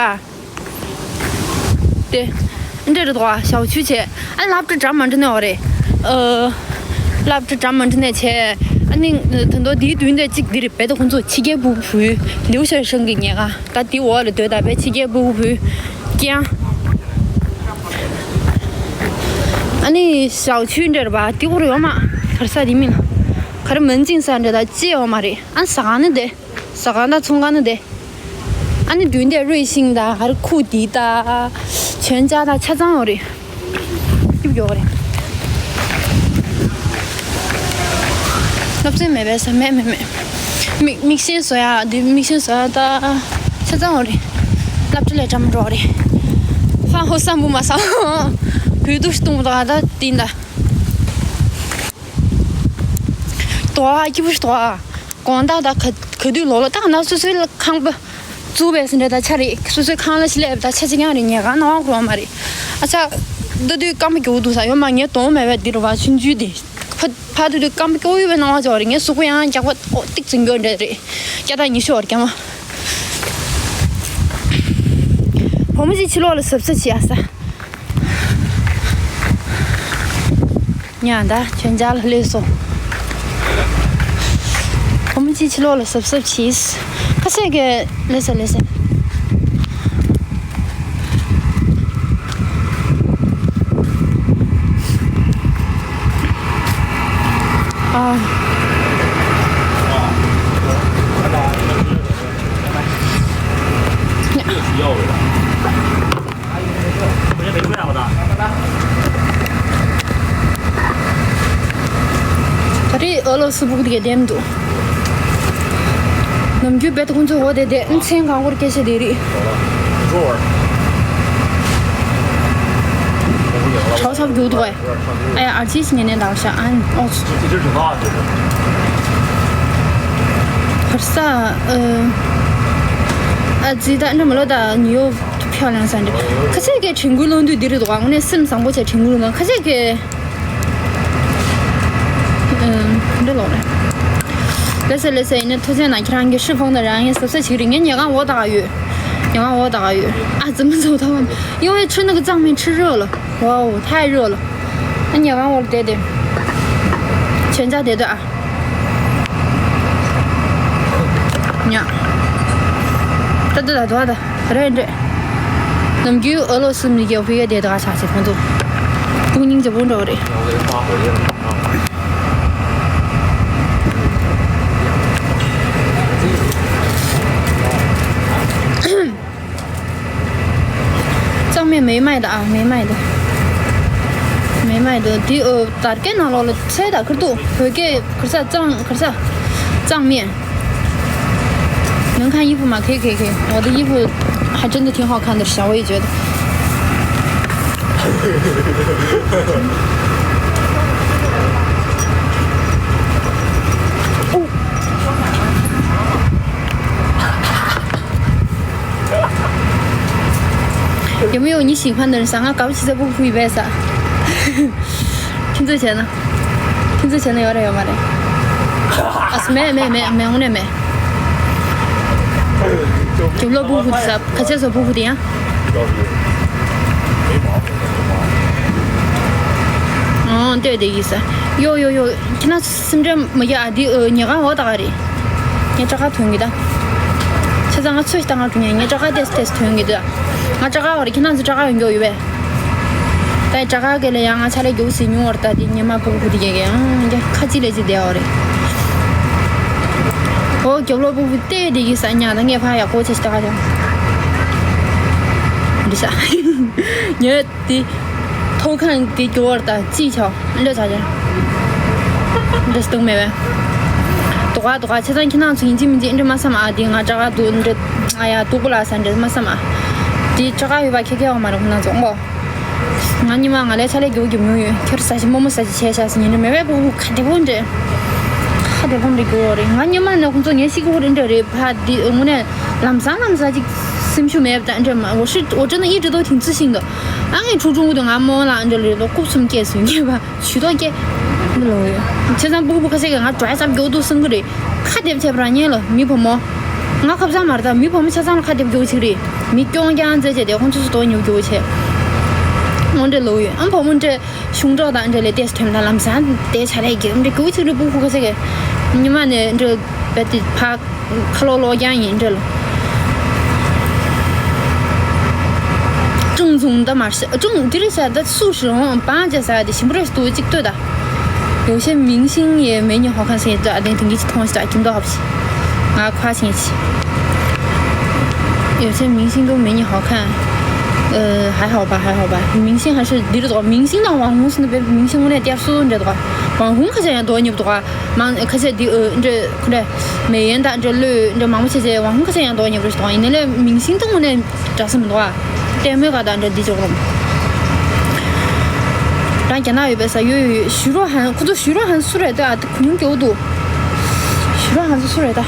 དེ། འདྲེ་རེད་དོ། ཞའོ་ཆུ་བྱས། ཨ་ལབ་ཏུ་འགྲམ་མ་འདྲི་ནས་འོ་རེད། ཨ། ལབ་ཏུ་འགྲམ་མ་འདྲི་ནས་བྱས། ཨ་ནི་ད་དུང་དེའི་མདུན་དེ་གཅིག་འདི་རེད་པས། ད་ཁོང་ཚོ་ཕྱི་རྒྱལ་སྤུ་གུ་བུ། ལིའུ་ཞའོ་ཧྲང་གི་ཉལ་ཁང་ད་དེའི་འོག་ལ་སྡོད་ད་པས། ཕྱི་རྒྱལ་སྤུ་གུ་བུ། ཀྱང་། ཨ་ནི་ཞའོ་ཆུ་འདྲེ་རེད་པ། དེ་སྐོར་ཡོད་མ། གར་ས་དེ་མིན། གར་མིན་ཅིང་ས་འདྲེ་ད་ཅི་ཡོད་མ་རེད། ཨ་ཟ་ཁང་ནི་དེ། ཟ་ཁང་དང་ཚོང་ཁང་ནི་དེ། ཨ་ནི་མདུན་དེ་རུས་ཤིང་དང་ཧར་ཁུག་འདི་དང་། བྱོན་ཅག་དང་ཆ་ཚང་ཡོད་རེད། སྐྱིབ་ཡོད་རེད། སློབ་ཚན་མེད་པས་ཟེར། མེད་མེད་མེད། མིག་མིག་ཤེལ་བཟོ་ཡ་འདི། མིག་ཤེལ་བཟོ་ཡ་ད་ཆ་ཚང་བ་རེད། སློབ་གྲྭ་ལས་གྲམ་འགྲོ་རེད། ཧྥང་ཧོ་སམ་བུ་མ་སམ། བོད་དུ་སྟོང་ད་ད་དེ་འདྲ། དོ་ཨ་སྐྱིད་པོ་ཞིག་དོ་ཨ། དགོང་དག་ད་ག་ག་དུས་ལོག་ལོག་ད་ན་སོ་སོའི་ཁང་པ་བཙུགས་པས་ཟིན་འདྲ། ད་ཆ་རེད། སོ་སོའི་ཁང་ལ་ཞིག་སླེབས། ད་ཆ་གཅིག་ཀྱང་རེད། ཉལ་ཁང་ནང་འཁོར་བ་མ་རེད། ཨ་ཅག་ད་དུས་སྐམ་པ་སྐྱོ་བོ་འདུག་ས་ཡོད་མ། ངས་དོང་མེད་པའི་འདིར་བ་ཆུང་ཆུང་དེ། ཕ་ཕ་དུས་དུས་སྐམ་པ་སྐྱོ་བོ་ཡོད་པའི་སྣང་བ་ཅིག་ཡོད་རེད། ངའི་གཟུགས་པོ་ཡང་རྒྱགས་པ་ཨོ་ཏིག་ཙིང་གྱོན་འདྲ་རེད། བརྒྱ་དང་ཉི་ཤུ་བར་རྒྱ་མ། བུ་མོ་གཅིག་ཕྱི་ལོགས་ལ་གཟབ་གཟབ་བྱེད་ཨ་ས། ཉ་ད་ཁྱོད་འཇག་ལ་སླེབས་སོང་། བུ་མོ་གཅིག་ཕྱི་ལོགས་ལ་གཟབ་གཟབ་བྱེད། ཁ་ཤས་ཀྱིས་ལེ་ས་ལེ་ས། ཨ། ད་རེས་ཨ་ལོ་སུ་ཕུག་དེ་ག་བསྡད་མི་འདུག་ནམ་རྒྱུན་རྦད་དེ་ཁོང་ཚོའི་འོག་དེ་བསྡད། མཚན་གང་བོར་སྐད་ཆ་དེ་རེད། གྲོགས་ཚབ་རྒྱུག་འདུག་གས། ཨ་ཡ། ཨར་ཅིས་ཉན་ནས་ལགས་ཤག་ཨན། ཨོ། ཧར་ས། ཨ་ཙི་ད་འདྲ་མ་ལོ། ད་ཉི་ཡོ་ཕྱག་ལེན་ས་འདྲ། ཁ་ཚད་ཀྱི་དྲན་སྐུལ་སློང་དུས་འདི་རེད་འདུག་དངོས་གནས་སེམས་བཟང་པོ་བྱས་དྲན་སྐུལ་སློང་། ཁ་ཚད་ཀྱི་འདི་ལོག་རེད། ལེ་ས་ལེ་ས། ཡིན་ན་ཐུགས་རྗེ་གནང་། ཁྱེད་རང་གི་ཧྲི་ཕང་དང་རང་ཡིན་གཟབ་གཟབ་བྱེད་ཀྱི་རེད། ངའི་ཉལ་ཁང་འོག་ད་ག་ཡོད། ཉལ་ཁང་འོག་ད་ག་ཡོད། ཨ་ཙི་མི་ཚོ་ད་བ་ཡོང་བའི་ཁྲི་ནང་གི་གཙང་མའི་ཁྲི་རོ་ལ། ཝའོ། ཐའི་རོ་ལ། ཨ་ཉལ་ཁང་འོག་ལ་བསྡད་དེ། ཁྱོད་ཅག་བསྡད་སྡོད་ཨ། ཉ། ད་ད་ད་ད་ད་རེད་འདྲེ། ནམ་རྒྱུན་ཨ་ལོ་སུ་མི་རྒྱག་ཕི་ག་བསྡད་ད་ག་ཆགས་ཆེ་ཁོང་ཚོ། ཕུགས་སྙིང་རྗེ་པོ་འདྲ་བ་རེད། གཙང་མའི་མེ་མ་ཡི་ད་ཨ། མེ་མ་ཡི་ད། མེ་མ་ཡི་ད། དེ་ཨོ་དར་གའི་ནང་ལོགས་ལ་ཚལ་དང་ཁུར་ཏུ་བོད་སྐད་ཁུར་ས་གཙང་ཁུར་ས་གཙང་མེ། 能看衣服吗？可以可以可以，我的衣服还真的挺好看的，小我也觉得。 有没有你喜欢的人？想要搞起这不会呗啥？ ཁྱེད་ཚོས་བྱས་ན། ཁྱེད་ཚོས་བྱས་ན་ཡོད་རེད་ཡོད་མ་རེད། ཨ་སི་མེད་མེད་མེད་མེད། དངོས་གནས་མེད། རྒྱབ་ལོགས་ཕུ་ཕུ་དེ་ས་ག་ཚད་སོ་ཕུ་ཕུ་དེ་ཡང་། ཨང་ལྟོས་དེ་ཡིན་ས། ཡོ་ཡོ་ཡོ། ཁྱེད་རང་སེམས་ཁྲལ་མ་རྒྱག་ཨ། འདི་ཨ་ཉལ་ཁང་འོག་ད་ག་རེད། ངས་སྐྲ་དཀར་ཐོན་གི་ད། ཆ་ཚང་ང་ཚོས་ལྟ་ང་དྲུང་ཡང་ངས་སྐྲ་དཀར་ཏེས་ཏེས་ཐོན་གི་ད། ང་སྐྲ་དཀར་བ་རེད། ཁྱེད་རང་ཚོ་སྐྲ་དཀར་ཡོང་རྒྱུ་ཡོད་པས། ད་སྐྲ་དཀར་གི་ལ་ཡང་ང་ཆ་ལས་རྒྱུགས་སི་ཉུང་བར་ད་དེ་ཉི་མ་ཕུག་ཕུག་དེ་རྒྱག་གི་ཨང་རྒྱ་ཁ་ཅི་ལས་ཅི་བསྡད་བ་རེད། ཨོ་རྒྱབ་ལོགས་ཕུག་ཕུག་བལྟས་བསྡད་ཀྱི་ས་ཉག་ད་ངས་ཕ་ཡག་པོ་ཆ་ཞིག་ད་ག་ཅང་། འདི་ས། ཉོས། དེ། ཐོག་ཁང་དེ་སྐྱོ་བར་ད་ཅི་ཆོག་འདྲ་ཆ་ཆ། འདྲ་སྟོང་མེད་བས། དོ་ག་དོ་ག་ཆ་ཚང་ཁྱེད་རང་ཚོ་ཡིན་གཅིག་མིན་གཅིག་འདྲ་མ་བསམ་ཨ། དེ་ང་སྐྲ་དཀར་འདུག་འདྲ། ཨ་ཡ་སྡུག་པོ་ལ་ས་འདྲ་མ་བསམ་ཨ། དེ་སྐྲ་དཀར་ཡོད་པ་ཁྱེད་ཁྱེད་འོང་མ་རེད་ཁོ་ན་ཚོ་ཨོ། ང་ཉི་མ་ང་ལས་ཆ་ལས་རྒྱུག་རྒྱུག་མྱོང་ཡོད། ཁྱེད་ས་ཞིག་རྨོ་མོ་ས་ཞིག་བྱས་ཤག་ཟིན་ཡིན་འདྲ་མེད་བས། ཕུ་ཕུ་ཁ་བདེ་པོ་འདྲ། ཁ་བདེ་པོ་འདྲ་རྒྱུག་རེད། ང་ཉི་མ་ནས་ཁོ་ཚོ་ངས་ཤི་གི་ཧུ་རེ་འདྲ་རེད་ཕ། དེ་དངོས་གནས་ལམ་སང་ལམ་སང་ཅིག་སེམས་ཤུགས་མེད་པ་འདྲ་མ། 我是我真的一直都挺自信的。 ཨ་ངས་ཁྲུག་ཁྲུག་དུ་ང་རྨོ་ལགས་འདྲ་ལས་ལོ་རྐུབ་གསུམ་སྐྱེས་སོང་ངེས་པ་ཇུས་གཏོགས་སྐྱེས། འདི་ལོ་ཡོད་ཆ་ཚང་སྤུ་གུ་ཁ་ཤས་ཀྱིས་ང་གྲོ་ཡ་ཙམ་མགྱོགས་འདུག་གསུང་གི་རེད། ཁ་བདེ་བྱས་པ་རང་ཉན་ལ་མི་བུ་མོ། ང་ཁབ་ཚང་མ་རེད་ད་མི་བུ་མོ་ཆ་ཚང་ལ་ཁ་བདེ་མགྱོགས་ཆིག་རེད། མི་སྐྱོང་རྐྱང་མཛད་བྱས་དེ་ཁོང་ཚོ་ཚོ་དོ་ཉུག་མགྱོགས་བྱས། འོ་འདྲ་ལོ་ཡོད་ཨ་བུ་མོ་འདྲ་གཞུང་གྲོགས་དང་འདྲ་ལས་ཏེས་ཐོན་ད་ལམ་སང་དེ་ཆ་ལས་གི་འདྲ་མགྱོགས་ཆིག་རེད་སྤུ་གུ་ཁ་ཤས་ཀྱིས། ཉི་མ་ནས་འདྲ་བས་དེ་ཕག་ཁ་ལོ་ལོ་རྐྱང་ཡིན་འདྲ་ལ། ཀྲུང་ཚུང་ད་མར་ཤ་ཀྲུང་དེ་རེད་ཤ་ད་སུ་ཧྲི་ཧོང་པང་ཅེ་ས་དེ་ཞིམ་པོ་རེད་སྟུ་གཅིག་ལྟོས་ད། 有些明星也没你好看 ཟེར་ད་དེ་དེང་གི་ཅི་མཐོང་ཤ་ཀྱིན་དོ་ཧབ་ཤི། ང་ཁ་ཆེན་ཆི། 有些明星都没你好看。呃，还好吧，还好吧。明星还是离得多，明星的网红是那边明星我那点数你知道吧？网红可是也多你不多啊？忙可是的呃，这可是美颜的这绿这忙不起这网红可是也多你不是多，你那明星都我那这什么多啊？店没搞到这第九了。然后见到有个啥有有徐若涵，可是徐若涵出来的啊，可能给我读。徐若涵是出来的。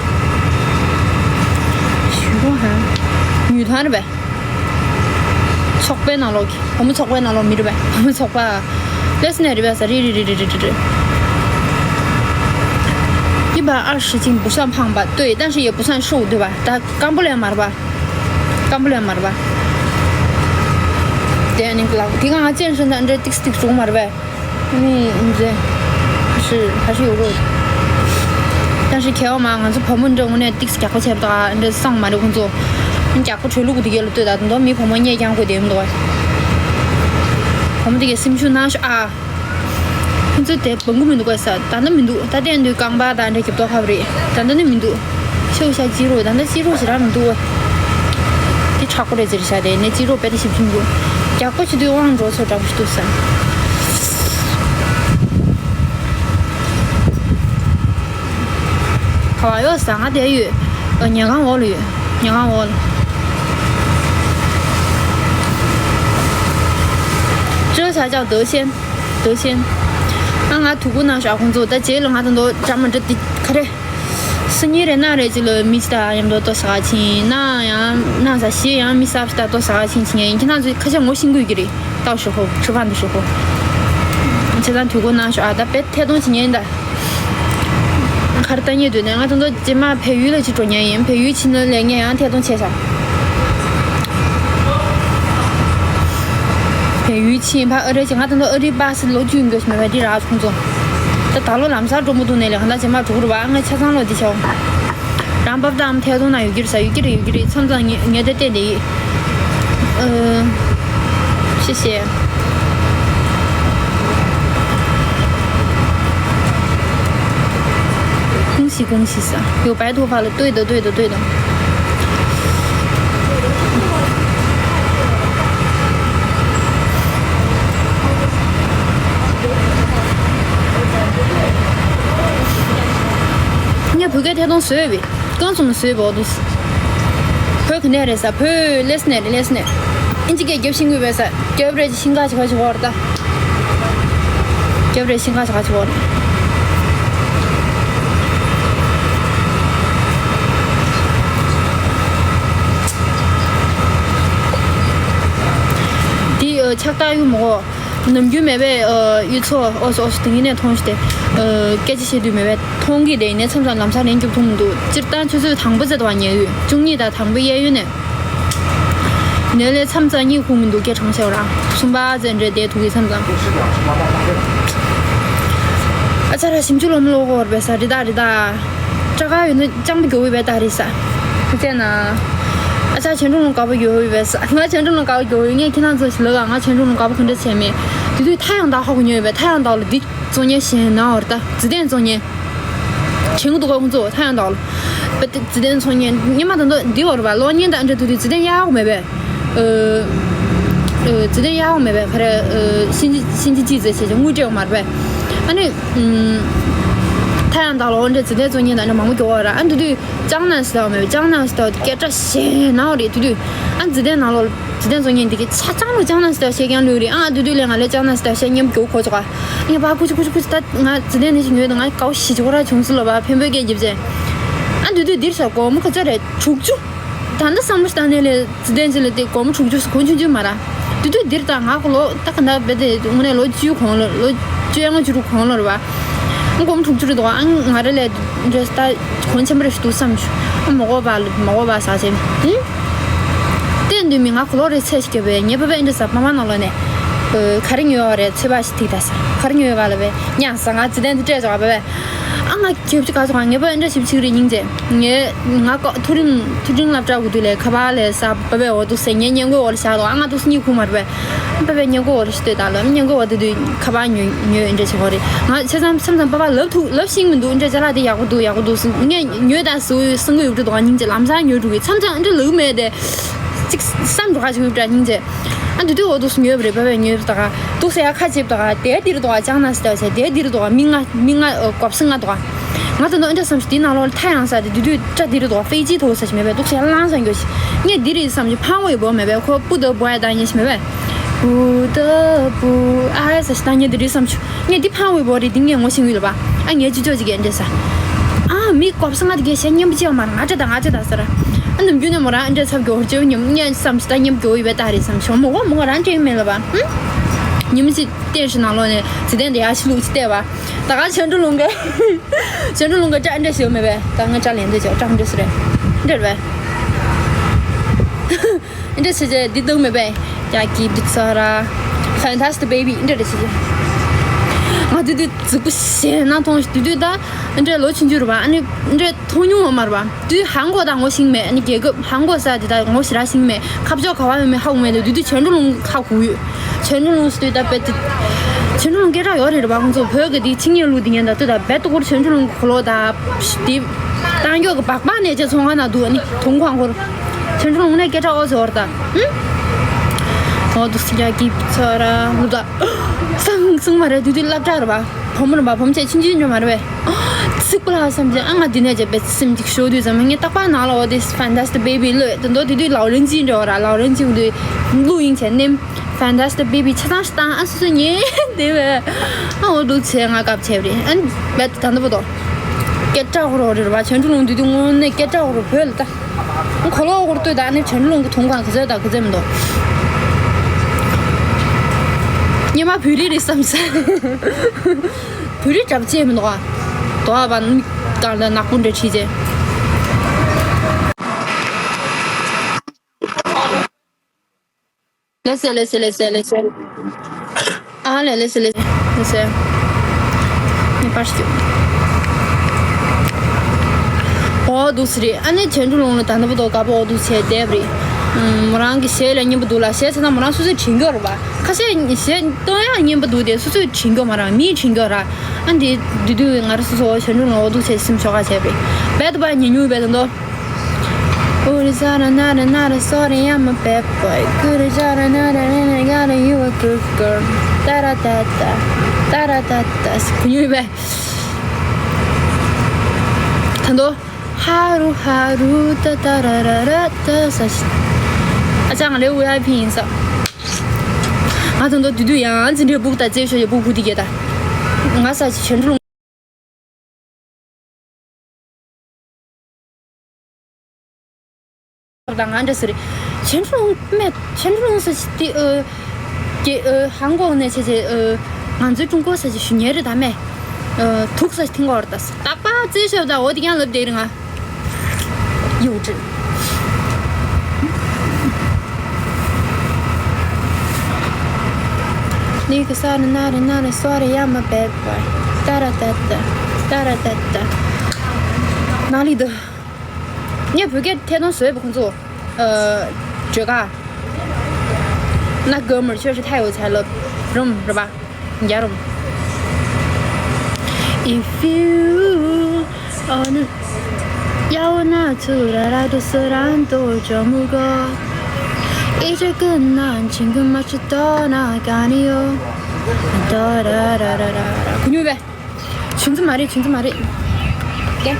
徐若涵，女团的呗。 ཚོགས་པའི་ནང་ལོགས་ཀྱི་བུ་མོ་ཚོགས་པའི་ནང་ལོགས་མི་རེད་པས། བུ་མོ་ཚོགས་པ་ལས་ནས་རེད་པས་ས་རེད་རེད། 一百二十斤不算胖吧？对，但是也不算瘦，对吧？ད་སྐམ་པོ་ལས་མ་རེད་པ། སྐམ་པོ་ལས་མ་རེད་པ། དེ་ནི་ལག་དེ་གང་ཅན་སོང་ད་འདྲ་ཏིག་ཏིག་བྱུང་མ་རེད་པས། ནི་འདི་是还是有肉的。但是 ཁྱེད་མ་ང་ཚོ་བུ་མོ་འདྲ་དངོས་གནས་ཏིག་ཙམ་རྒྱགས་པ་བྱས་པ་དང་འདྲ་སང་མ་རེད་ཁོང་ཚོ། རྒྱགས་པ་བྲོས་ལུགས་དེ་གས་ལ་ལྟོས་ད་དུང་མི་བུ་མོ་གཉིས་རྐྱང་ཁོས་བསྡད་མི་འདུག་བ། བུ་མོ་དེ་གས་སེམས་ཤུགས་ནང་ཤོག་ཨ། ཁོང་ཚོ་དེ་བང་གི་མི་འདུག་གས་ད་ལྟ་མི་འདུག་ད་ལྟ་འདུག་རྐང་པ་དང་འདྲ་རྒྱབ་ཏོ་ཁབ་རེད། ད་ལྟ་ནི་མི་འདུག་ཤོག་ཤ་ཅི་རོ་ད་ལྟ་ཅི་རོ་ཞེ་དྲག་མི་འདུག་བ། དེ་ཆག་པོ་རེད་ཟེར་བྱ་དེ་ནས་ཅི་རོ་དཔེ་དེ་ཞིབ་ཅིང་འདུག་རྒྱགས་པ་བྱེད་དུས་དབང་འགྲོ་ཚོ་དྲག་པོ་ཞིག་འདུག་ས། ག་བ་ཡོད་ས་ང་དེ་ཡོད། ཉལ་ཁང་འོག་ལ་ཡོད། ཉལ་ཁང་འོག་ལ། 这才叫得先。 德先། ཨ་ང་དུ་གུ་ན་ཤ་ཁོང་ཚོ་ད་རྗེས་ལ་ང་དང་དོ་འདྲ་མ་འདྲ་དེ་ག་རེ། སི་ཉི་རེ་ན་རེ་ཅི་ལོ་མི་ཅི་ད་ཡམ་དོ་ཏོ་ས་ག་ཆིན་ན་ཡང་ན་ས་ཤི་ཡང་མི་ས་ཕྱི་ད་ཏོ་ས་ག་ཆིན་ཆིན་ཡིན་ཁྱེད་ན་ཚོ་ཁ་ཆ་ངོ་ཤིང་གུས་གི་རེད། ཏའོ་ཧྲི་ཧོ་ཧྲི་ཧྥན་དུ་ཧྲི་ཧོ། ཁྱེད་ཚང་དུ་གུ་ན་ཤ་ཨ་ད་པེ་ཐད་གཏོང་ཆིན་ཡིན་ད། གར་ལྟ་ཉེ་དུས་ནས་ང་ཚོ་རྗེས་མ་བལ་ཡུལ་ལ་ཅིག་འགྲོ་ཉེ་ཡིན། བལ་ཡུལ་ཕྱིན་ན་ལས་ངས་ཡང་ཐད་གཏོང་བྱས་ཤག་བལ་ཡུལ་ཕྱིན་ཕ་ཨ་རི་ཅིག་ང་ཚོ་ཨ་རི་པ་སི་ལོ་རྒྱུས་འགོས་མེད་པ་འདི་རག་ཁོང་ཚོ། ད་ད་ལོ་ལམ་སང་འགྲོ་མི་འདུག་ནས་ལས་ང་ཚོ་རྗེས་མ་འགྲོ་གི་རེད་བ། ང་ཆ་ཚང་ལོ་འདི་ཆའོ། རང་བབ་དང་ཐད་གཏོང་ན་ཡོད་ཀྱི་རེད་ས། ཡོད་ཀྱི་རེད་ཡོད་ཀྱི་རེད། མཚམས་མཚམས་ངས་ངས་དེ་བལྟས་འདི་ཡིན། ཨ། 谢谢。恭喜恭喜啥？有白头发了，对的对的对的。你不给台东水呗？ གང་ཙམ་བཟོས་པོ་འདུག་བོད་ག་ནས་རེད་ས། བོད་ལས་ནས་རེད་ལས་ནས། ཨིན་ཇི་སྐད་རྒྱབ་ཤིང་དགོས་པས་ས། རྒྱབ་རེད་ཤིང་ཁ་ཆེ་ཁ་ཆེ་བོར་ད། རྒྱབ་རེད་ཤིང་ཁ་ཆེ་ཁ་ཆེ་བོར། འདི་ཨ་ཆགས་སྡང་ཡོད་མོ། ནམ་རྒྱུན་མེད་པའི་ཨ་གཡུ་མཚོ་ཨོ་སོ་ཨོ་སོ་དེ་ཡིན་ནས་མཐོང་ཞིག་སྟེ། ཨ་སྐད་ཆ་བཤད་དུས་མེད་པའི་མཐོང་གི་དེ་ཡིན་ནས་མཚམས་མཚམས་ལམ་སང་ལན་རྒྱུག་ཐུབ་མི་འདུག་སྤྱིར་བཏང་ཆུ་ཚོད་དང་པོ་ཙམ་དུ་བ་ཉལ་ཡོད། བཅུ་གཉིས་དང་དང་པོ་གཡས་གཡོན་ནས། ནས་ལས་མཚམས་མཚམས་གཉིད་ཁུག་མི་འདུག་སྐད་གྲགས་ཤོར་ར། གསུམ་པ་ཙམ་འདྲ་བསྡད་ཐུག་གི་མཚམས་མཚམས། ཨ་ཅག་ར་ཞིམ་ཆུ་ལོ་མི་ལོ་གོ་བར་བས་ས་རི་དྭགས་རི་དྭགས། སྐྲ་དཀར་ཡོད་ན་སྤྱང་པོ་མགྱོགས་པོ་བས་ད་རེད་ས། ཁུ་ཚད་ན། ཨ་ཅག་ཆན་ཀྲུང་ལུང་དཀར་པོ་མགྱོགས་པོ་བས་ས། ང་ཆན་ཀྲུང་ལུང་དཀར་པོ་མགྱོགས་པོ་ངས་ཁྱེད་རང་ཚོ་ཞིག་ལ་ག་ང་ཆན་ཀྲུང་ལུང་དཀར་པོ་ག་འདྲ་བྱས་མེད། དེ་དུས་ཐ་ཡང་དག་ཧ་གོ་ཉོས་བས་ཐ་ཡང་དག་ལ་འདི་བཙོང་ཉན་ཞེན་ན་བར་ད་འཛི་ལྡན་བཙོང་ཉན། ཆེན་གོ་འདུག་ག་ཁོང་ཚོ་ཐ་ཡང་དག་ལ། པ་ཏི་འཛི་ལྡན་ཚོང་ཉན་ཉི་མ་ད་འདོ་འདི་བར་བ་གློག་བརྙན་དང་འདྲ་དུ་དུས་འཛི་ལྡན་ཡག་མེད་པས། ཨ་འཛི་ལྡན་ཡག་མེད་པས་ཁ་རེ། ཤིན་ཅི་ཤིན་ཅི་ཅི་ཟེར་བྱས་ཀྱི་དངུལ་སྤྲད་མར་པས། ཨ་ནི། ཐ་ཡང་དག་ལ་འོ་འདྲ་འཛི་ལྡན་ཚོང་ཉན་དང་འདྲ་མང་པོ་མགྱོགས་བ་ར་ཨ་འདི་དུས་ཅང་ན་སི་ཏའོ་མེད་པས་ཅང་ན་སི་ཏའོ་སྐད་གྲགས་ཞེ་ན་བ་རེད་དུས་དུས་ཨ་འཛི་ལྡན་ནང་ལོགས། འཛི་ལྡན་ཚོང་ཉན་འདི་གི་ཆ་ཚང་ལོ་ཅང་ན་སི་ཏའོ་བཤད་ཀྱང་ལོས་རེད་ཨ་འདི་དུས་ལས་ང་ལས་ཅང་ན་སི་ཏའོ་བཤད་ཉན་མགྱོགས་གོ་ཆོག་ག་ངས་པ་ཀུ་ཅི་ཀུ་ཅི་ཀུ་ཅི་ད་ང་འཛི་ལྡན་ནི་ཞིག་ཉོས་དང་ང་དཀའ་བ་ཞི་ཅི་གོ་ར་བྱུང་སི་ལོ་བ་ཕན་པོའི་སྐད་འཇིབ་ཅན། ཨ་འདི་དུས་འདིར་ས་སྒོར་མོ་ག་ཚོད་རེད་དྲུག་ཅུ། ད་ལྟ་བསམ་བློ་ཞིག་བཏང་ནས་ལས་འཛི་ལྡན་ཅི་ལ་དེ་སྒོར་མོ་དྲུག་ཅུ་སུ་གོ་ཆུང་ཆུང་མ་ར། དུས་དུས་འདིར་ད་ང་གོ་ལོ་ད་ག་འདྲ་བས་དེ་དངོས་གནས་ལོ་བཅུ་གོང་ལོ་ལོ་བཅུ་ཡང་བཅུ་དྲུག་གོང་ལོ་རེད་བ། ཨ་སྒོར་མོ་དྲུག་ཅུ་རེད་འདུག་ཨ་ང་རེ་ལས་འདྲེ་ད་གོང་ཆེན་པོ་རེ་ཞིག་འདུག་བསམ་བྱུང་། ཨ་མ་གོ་བ་ལ་མ་གོ་བ་ཟ་ཆེན་ཨུ། དེ་འདུས་མི་ང་གོ་ལོ་རེ་ཚད་ཞིག་བརྒྱབ་པས་ངའི་བུ་བས་འདྲེ་ཟ་པ་མ་ནང་ལོ་ནས། ག་རེ་ཉོས་བ་རེད་ཚོད་དཔག་ཞིག་ཐིག་ད་ཟ་ག་རེ་ཉོས་བ་ལ་བས་ཉག་ཟ་ང་འཛི་ལྡན་དུ་སྤྲད་ཆོག་བ་བས། ཨ་ང་ཁྱོད་ཅི་ག་ཚོད་ང་ངེས་པར་འདྲ་ཞིབ་ཆིག་རེ་སྙིང་རྗེ། ངས་ང་ཀོ་ཐུ་རིང་ཐུ་རིང་སློབ་གྲྭ་གི་དུས་ལས་ཁ་པར་ལས་ས་པ་པའི་འོག་ཏུ་སེ་ངའི་སྙན་གོའི་འོག་ལ་བཞག་དོ་ཨ་ང་ཏུ་སི་གཉིད་ཁུག་མ་རེད་པས། པ་པའི་སྙན་གོའི་འོག་ལ་ཞིག་ལྟོས་དང་ལ་སྙན་གོའི་འོག་ཏུ་དུས་ཁ་པར་ཉོས་ཉོས་འདྲ་བྱེད་གོ་རེད། ང་ཆ་ཚང་མཚམས་མཚམས་པ་པ་ལབ་ཐུག་ལབ་ཤིང་མི་འདུག་འདྲ་ཅ་ལག་དེ་ཡག་པོ་འདུག་ཡག་པོ་འདུག་ཟེར་ངས་ཉོས་དང་སུ་སུ་ངོས་ཡོད་འགྲོ་དོ་ཨ་སྙིང་རྗེ་ལམ་སང་ཉོས་འགྲོ་གི་མཚམས་མཚམས་འདྲ་ལབ་མེད་དེ། ཅིག་བསམ་འགྲོ་ཁ་ཅིག་ཡོད་པ་འདྲ་སྙིང་རྗེ། ཨ་འདི་དུས་འོ་འདུག་སེ་ཉོས་པ་རེད། བ་བས་ཉོས་པ་ད་ག་འདུག་སེ་ཡ་ཁ་ཅིག་ད་ག་དེ་འདིར་འདུག་ག་ཅང་ན་སི་ཏ་ཟེར་དེ་འདིར་འདུག་ག་མི་ལྔ་མི་ལྔ་ཨ་སྐོར་སེ་ལྔ་འདུག་ག་ང་ད་ནོ་འདྲ་བསམ་ཞིག་དེའི་ནང་ལོགས་ལ་ཐ་ཡང་ས་དེ་དུས་དུས་སྐྲ་འདིར་འདུག་ག་ཧྥེ་ཅི་ཐོག་ས་ཞིག་མེད་པས་འདུག་སེ་ཡ་ལང་ས་འགྱོ་ཞིག་ངས་འདི་རེད་བསམ་ཞིག་ཕང་བོ་ཡི་བོ་མེད་པས་ཁོ་པུ་ཏོ་བོ་ཡ་ད་ཉེ་ཞིག་མེད་པས། པུ་ཏོ་པུ་ཨ་ས་ཞིག་ད་ཉེ་འདི་རེད་བསམ་ཞིག་ངས་འདི་ཕང་བའི་བོ་རེད། འདི་ངས་ངོ་ཤེས་ཡོད་ལ་བ། ཨ་ངས་ཅི་ཅོ་ཅིག་གས་འདྲེ་ས། ཨ་མི་ཀོབ་ས་ང་དེ་གས་ཞེ་སྙན་པོ་ཅི་ཡོད་མ་རེད། ང་ཅི་ད་ང་ཅི་ད་ཟེར། ཨ་ནམ་རྒྱུན་ནས་མོ་རང་འདྲེ་ཚབ་གི་འོར་ཅོ་ཉམས་ངས་བསམ་ཞིག་ད་སྙན་པོ་གི་འོ་ཡི་བས་ད་རེད་བསམ་ཞིག་མོ་གོ་མོ་གོ་རང་དྲན་མེད་ལ་བ། ཧུམ། ཉི་མ་ཅིག་བསྟན་ཞིག་ནང་ལོགས་ནས་ཚེ་བརྟན་དེ་ཡ་ཕྱི་ལུགས་ཅིག་བལྟས་བ། ད་ག་ཆོས་འགྲོ་ལུང་གི་ཆོས་འགྲོ་ལུང་གི་སྐྲ་འདྲེ་ཞིག་ཡོད་མེད་པས། ད་ང་སྐྲ་ལེན་འདོད་ཅོག་སྐྲ་འདྲེ་སུ་རེད། འདྲེ་རེད་བས། འདྲ་བྱེད་བྱེད་འདི་སྟོན་མེད་པས། ཡ་གི་འདི་ཚོ་ར། Fantastic Baby འདྲ་རེ་བྱེད་བྱེད། ང་དུས་དུས་རྫིག་པོ་ཞེ་ན་མཐོང་དུས་དུས་ད། འདྲ་ལོ་ཆུང་ཆུང་རུ་བ་ཨ་ནི་འདྲ་མཐོང་མྱོང་བ་མ་རུ་བ། དུས་ཧང་གོ་ད་ངོ་ཤེས་མེད། ཨ་ནི་རྒྱལ་ཁབ་ཧང་གོ་ས་དེ་ད་ངོ་ཞེ་དྲག་ཤེས་མེད། ཁ་ཕྱོགས་ག་བ་ཡོད་མེད་ཧ་གོ་མེད་དུས་དུས་ཆོས་འགྲོ་ལུང་ཧ་གོ་ཡོད། ཆོས་འགྲོ་ལུང་སུ་དུས་ད་པད་དུ། ཆོས་འགྲོ་ལུང་སྐད་གྲགས་ཡོད་རེད་རུ་བ། ཁོང་ཚོ་བོད་གི་དེ་ཆིང་ཉེ་ལུ་དེ་ཉན་ད་དུས་ད་བད་དུ་གོར་ཆོས་འགྲོ་ལུང་གི་གོ་ལོ་ད། དེ། ད་མགྱོགས་ཀྱི་སྦག་སྦག་ནས་ཅེ་ཚོང་ཁང་ན་འདུག་ཨ་ནི་དུང་ཁང་ཁོར། ཆོས་འགྲོ་ལུང་ནས་སྐད་གྲགས་ཨོ་ཟེར་བར་ད། ཧུམ། ཨོ་འདུག་སི་རྒྱ་གི་ཚོ་ར་ལུ་ད། སང་སང་མ་རེད་དུས་དུས་སློབ་གྲྭ་རུ་བ། བུ་མོ་རུ་བ་བུ་མོ་ཆེ་ཆུང་ཆུང་འགྲོ་མ་རེད་བས། ཚིག་པ་ལ་བསམ་གྱི་ཨ་ང་འདི་ནས་ཅེ་བེད་སེམས་ཅིག་ཤོར་དུས་ཙམ་ངས་རྟག་པར་ནང་ལ་ཨོ་དེ་Fantastic Baby ལོས་དེ་འདོ་དེ་དུས་ལའོ་རན་ཅི་འགྲོ་ར་ལའོ་རན་ཅི་འདུས་གླུ་ཡིན་ཆེ་ནེམ། Fantastic Baby ཆ་ཚང་ཞིག་བཏང་ཨ་སོ་སོ་ཉེ་དེ་བས། ཨ་འོ་འདུག་ཚེ་ང་སྐབས་ཆེ་བ་རེད། ཨ་ནི་བས་ད་འདི་པོ་དོ། སྐད་གྲགས་ཧོར་རེད་བ། ཆོས་འགྲོ་ལུང་དུས་དུས་དངོས་གནས་སྐད་གྲགས་ཧོར་བོད་ལ་ད། ཁོ་ལོ་ཧོར་ལྟོས་ད་ཨ་ནི་ཆོས་འགྲོ་ལུང་གི་དུང་ཁང་གི་ཚོད་ད་གི་ཚོད་མི་འདུག་སྙེ་མ་བོད་རིགས་རེད་བསམ་ས། བོད་རིགས་གྲབས་ཅེས་མི་འདུག་ཨ། དོ་ཨ་བ་ནི་གང་ལ་ནག་པོ་འདྲ་ཁྲིད་ཅེ། ལེ་སེ་ལེ་སེ་ལེ་སེ་ལེ་སེ། ཨ་ལེ་ལེ་སེ་ལེ་སེ་ལེ་སེ། ངས་པར་ཞིག་ཨོ་འདུག་སེ་རེད། ཨ་ནི་ཆོས་འགྲོ་ལུང་ལ་ད་ནི་བུ་དོ་དཀར་པོ་ཨོ་འདུག་སེ་བསྡད་པ་རེད། མོ་རང་གི་གཞས་ལ་སྙན་པོ་འདུག་ལ་གཞས་ཚ་ན་མོ་རང་སོ་སོས་བྲིས་འགྱོ་རེད་བ། ཁ་ཤས་གཞས་སྟོན་ཡག་སྙན་པོ་འདུག་དེ་སོ་སོས་བྲིས་འགྱོ་མ་རང་མིས་བྲིས་འགྱོ་ར། ཨ་འདི་དུས་དུས་ང་རང་སོ་སོ་ཆོས་འགྲོ་ལུང་ཨོ་འདུག་སེ་སེམས་ཤོག་ཁ་བྱས་པ་རེད། བད་དུ་བ་ཉེ་ཉུང་བད་དུ་འདོ། Uri sara nara nara sorry, I'm a bad boy. Guru jara nara nara gara, you a good girl. Tara tata, tara tata. Can you be? Tando. Haru haru ta ta ra ra ra ta sa. Acha ngale V I P yin sa. Nga tando dudu yang zin de buk ta zhe sho ye buk bu di ge da. Nga sa chen zhong དང་ང་འདྲ་ཟེར། ཆོས་འགྲོ་ལུང་མེད། ཆོས་འགྲོ་ལུང་ཟེར་ཞིག་དེ་ཨ། ཀྱེ་ཨ། ཧང་གོ་ནས་བྱས་བྱས་ཨ། ང་ཚོའི་ཀྲུང་གོ་ཟེར་ཞིག་ཞུ་ཉེ་རེད་ད་མེད། ཨ། ཐུག་ཟེར་ཞིག་ཐིང་གོ་རེད་ད། རྟག་པར་རྩེ་ཤོད་ད་འོ་དེ་ཀྱང་ལབ་བསྡད་རེད་ང་། ཡོད་རེད། ནི་ག་ས་ན་ན་རེ་ན་རེ་སོ་རེ་ཡ་མ་བེ་བེ། ཏ་ར་ཏ་ཏ། ཏ་ར་ཏ་ཏ། ན་ལི་དུ། ངས་བོད་སྐད་ཐད་གཏོང་བཟོས་པ་ཁོང་ཚོ། ཨ། བྲོས་ག་ན་དགོས་མར་ཆོས་ཤིག་ཐལ་ཡོད་ཚད་ལབ། རུམ་རུ་བ། རྒྱ་རུམ། If you wanna ཡ་འོ་ན་ཚུ་ར་ར་དུ་སུ་ར་འདོ་ཇོ་མུ་གོ་ཨེ་ཅེ་ཀུན་ན་ཆིང་གུ་མ་ཆུ་དོ་ན་ག་ནི་ཡོ་དོ་ར་ར་ར་ར་ར་གུ་ཉུ་བེ། ཆུང་ཙི་མ་རེད། ཆུང་ཙི་མ་རེད། ཀེ།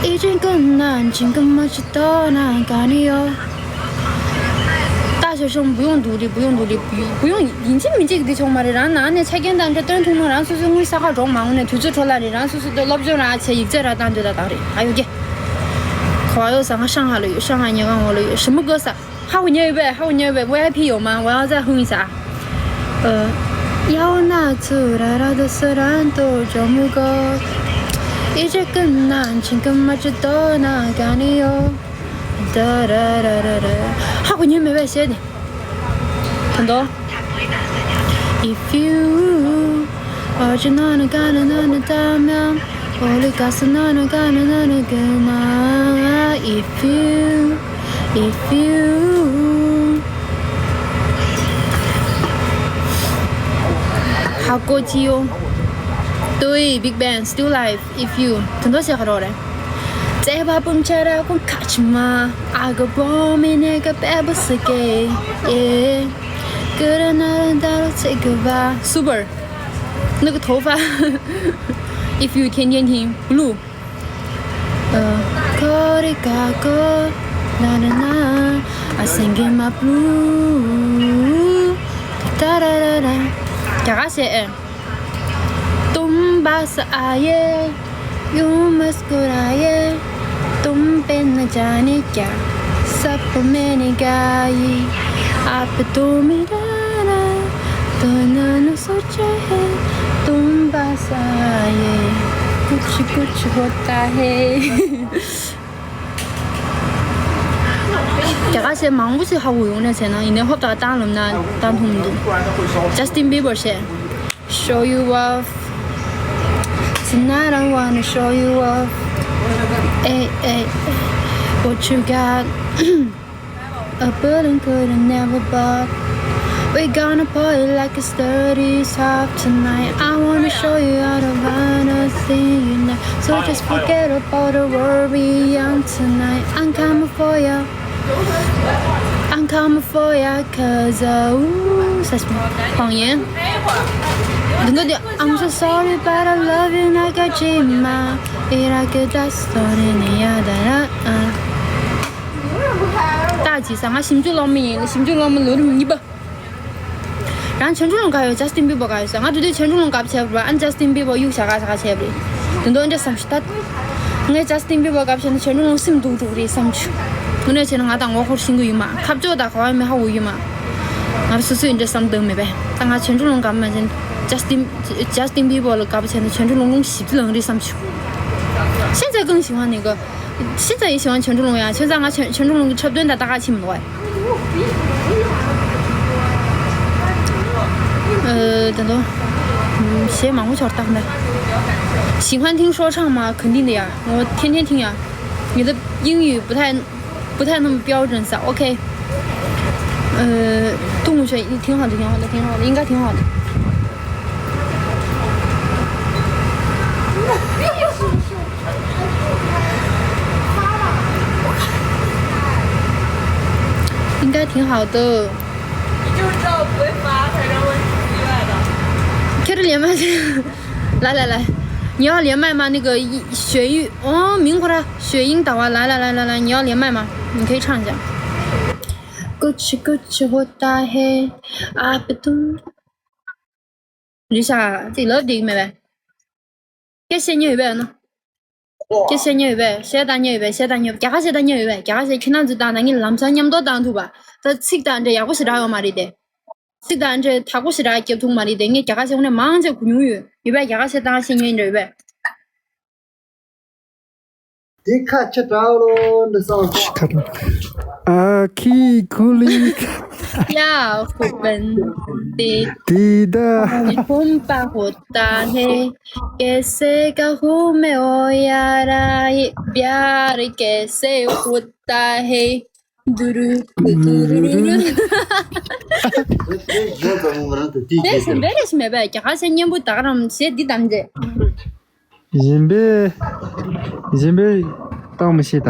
ཨེ་ཅེ་ཀུན་ན་ཆིང་གུ་མ་ཆུ་དོ་ན་ག་ནི་ཡོ། ད་ཞོ་ཞོ་བུ་ཡོང་འདུག་རེད། བུ་ཡོང་འདུག་རེད། བུ་ཡོང་ཡིན་གཅིག་མིན་གཅིག་འདི་ཆོག་མ་རེད། རང་ནང་ནས་ཆ་རྐྱེན་དང་འདྲ་སྟོན་ཐུབ་ན་རང་སོ་སོའི་དངུལ་ས་ཁ་གྲོགས་མང་ནས་དུས་ཚོད་འཕྲོ་བརླག་རེད། རང་སོ་སོ་དེ་སློབ་སྦྱོང་རང་བྱས་ཡིག་ཚད་རང་བཏང་འདོད་ད་དག་རེད། ཨ་ཡོ་ཀེ། གོ་ཡོ་ས་ང་ཤང་ཧ་ལོ་ཡོད། ཤང་ཧ་ཉེ་གང་འོ་ལོ་ཡོད། ཞི་མོ་དགོས་ས། ཧ་གོ་ཉེ་ཡོད་པས། ཧ་གོ་ཉེ་ཡོད་པས། ཝེ་ཨའི་ཕི་ཡོད་མ། ཝེ་ཨའི་ཛ་ཧུང་ཡིན་ས། ཨ། ཡ་འོ་ན་ཚུ་ར་ར་དུ་སུ་ར་འདོ་ཇོ་མུ་གོ་ཨེ་ཅེ་ཀུན་ན་ཆིང་གུ་མ་ཆུ་དོ་ན་ག་ནི་ཡོ། ད་ར་ར་ར་ར། ཧ་གོ་ཉན་མེད་པས་བཤད་ནས། ད་འདོ། If you ཨོ་ཅི་ན་ན་ག་ན་ན་ན་ད་མ་ཨོ་ལི་ག་ས་ན་ན་ག་ན་ན་ན་ག་ན། If you, if you ཧ་གོ་ཅི་ཡོ། ཏོའི་Big Bang still life if you དེ་འདོ་བཤད་ག་རོགས་རེད། Te va punchara con kachima. Aga bomi nega beba sake. Yeah. Good another dollar take a va. Super. Look at Tofa. If you can hear him. Blue. Uh, Kore kako. Na na na. I sing in my blue. Da da da da. क्या कहा से है? तुम बस आए, यूं मुस्कुराए, तुम पे न जाने क्या सब मैंने गाई। आप तो मेरा ना, तो ना, ना सोचा है, तुम बस आए, कुछ, कुछ होता है। རྒྱ་གར་གཞས་མང་པོ་ཞིག་ཧ་གོ་ཡོང་ནས་བྱས་ན་ཡིན་ནའི་ཧོབ་ཏེ་བཏང་ལབ་ན་བཏང་ཐུབ་མི་འདུག Justin Bieber་གཞས། Show you off. Tonight I wanna show you off. Hey, hey, hey. What you got? A building couldn't never bought. We gonna party like it's thirties off tonight. I wanna show you how to find a thing you know. So just forget about the world, be young tonight. I'm coming for ya. I'm coming for ya, cause uh, ooh, such 谎言. Don't go there. I'm so sorry, but I love you, Nakajima. Ira ke das story ni ya da ra. 大吉上，ང་ཞིབ་འཇུག་སློབ་མ་ཡིན། ཞིབ་འཇུག་སློབ་མ་ལོ་རིམ་གཉིས་པ། རང་ཆོས་འབྲུག་ལུང་ག་ཡོད། Justin Bieber་ག་ཡོད་ཟེར། ང་དུས་དུས་ཆོས་འབྲུག་ལུང་གབ་བྱས་པ་རེད། ཨ་ནི་Justin Bieber གཡུག་བྱ་ག་བྱ་ག་བྱས་པ་རེད། དེ་འདྲ་འདྲ་བསམ་ཞིག་ད། ངས་Justin Bieber གབ་བྱས་ན་ཆོས་འབྲུག་ལུང་སེམས་སྡུག་འགྲོ་གི་རེད་བསམ་བྱུང་། དངོས་གནས་བྱས་ན་ང་དང་ངོ་ཧོར་ཤེས་ཀྱི་ཡོད་མ། ཁ་ཕྱོགས་དང་ག་བ་མི་ཧ་གོ་ཡོད་མ། ང་རང་སོ་སོས་འདྲ་བསམ་བཏང་མེད་པས། ད་ང་ཆོས་འབྲུག་ལུང་གབ་མ་བྱས་ན་Justin Justin Bieber ལ་གབ་བྱས་ན་ཆོས་འབྲུག་ལུང་ལུང་ཞིབ་ལང་རེད་བསམ་བྱུང་། 现在更喜欢那个 现在也喜欢权志龙呀，现在俺权权志龙的车队在大家请不来。呃，等等，嗯，鞋蛮不巧当的。喜欢听说唱吗？肯定的呀，我天天听呀。你的英语不太不太那么标准撒，OK。呃，动物学挺好的，挺好的，挺好的，应该挺好的。 应该挺好的。你就知道不会发，才让我意外的。 ཁྱེད་རང་连麦，来来来，你要连麦吗？那个一雪域，哦，明白了，雪鹰打完，来来来来来，你要连麦吗？你可以唱一下。过去过去我打黑，啊不懂。 རེད་ཤག་ཅིག་ལབ་བསྡད་ཀྱི་མེད་པས། སྐད་བཤད་མཁན་ཡོད་པས་ན། སྐད་བཤད་མཁན་ཡོད་པས། གཞས་བཏང་མཁན་ཡོད་པས། གཞས་བཏང་མཁན་ཡོད་པས། རྒྱ་གར་གཞས་བཏང་མཁན་ཡོད་པས། རྒྱ་གར་གཞས་ཁྱེད་རང་ཚོས་བཏང་ན་ངས་ལམ་སང་མཉམ་དུ་བཏང་ཐུབ་པ། ད་ཚིག་དང་འདྲ་ཡག་པོ་ཞེ་དྲག་ཡོད་མ་རེད་དེ། ཚིག་དང་འདྲ་དག་པོ་ཞེ་དྲག་རྒྱབ་ཐུབ་མ་རེད་དེ། ངས་རྒྱ་གར་གཞས་དངོས་གནས་མང་ཆེ་གོ་མྱོང་ཡོད། ཡོད་པས། རྒྱ་གར་གཞས་བཏང་ཤེས་མཁན་འདྲ་ཡོད་པས། དེ་ཁ་ཆེ་དྲགས་ལོ་འདི་སང་། ཁ་ཁ་ཨ་ཁི་ཁུ་ལི། ཡ་ཧུ་པན་ཏི། དེ་ད། ཧུམ་པ་ཧུ་ཏ་ཧེ། ཀེ་སེ་ཀ་ཧུ་མེ་ཨོ་ཡ་ར་ཡེ། པྱ་རེ་ཀེ་སེ་ཧུ་ཏ་ཧེ། དུ་རུ་དུ་རུ་རུ་རུ། དེ་སུ་འདྲ་རེ་ཞིག་མེད་པས། རྒྱ་གར་གཞས་སྙན་པོ་ད་ག་རང་གཞས་འདི་དང་འདྲ། གཞན་པའི། གཞན་པའི་བཏང་མི་ཤེས་ད།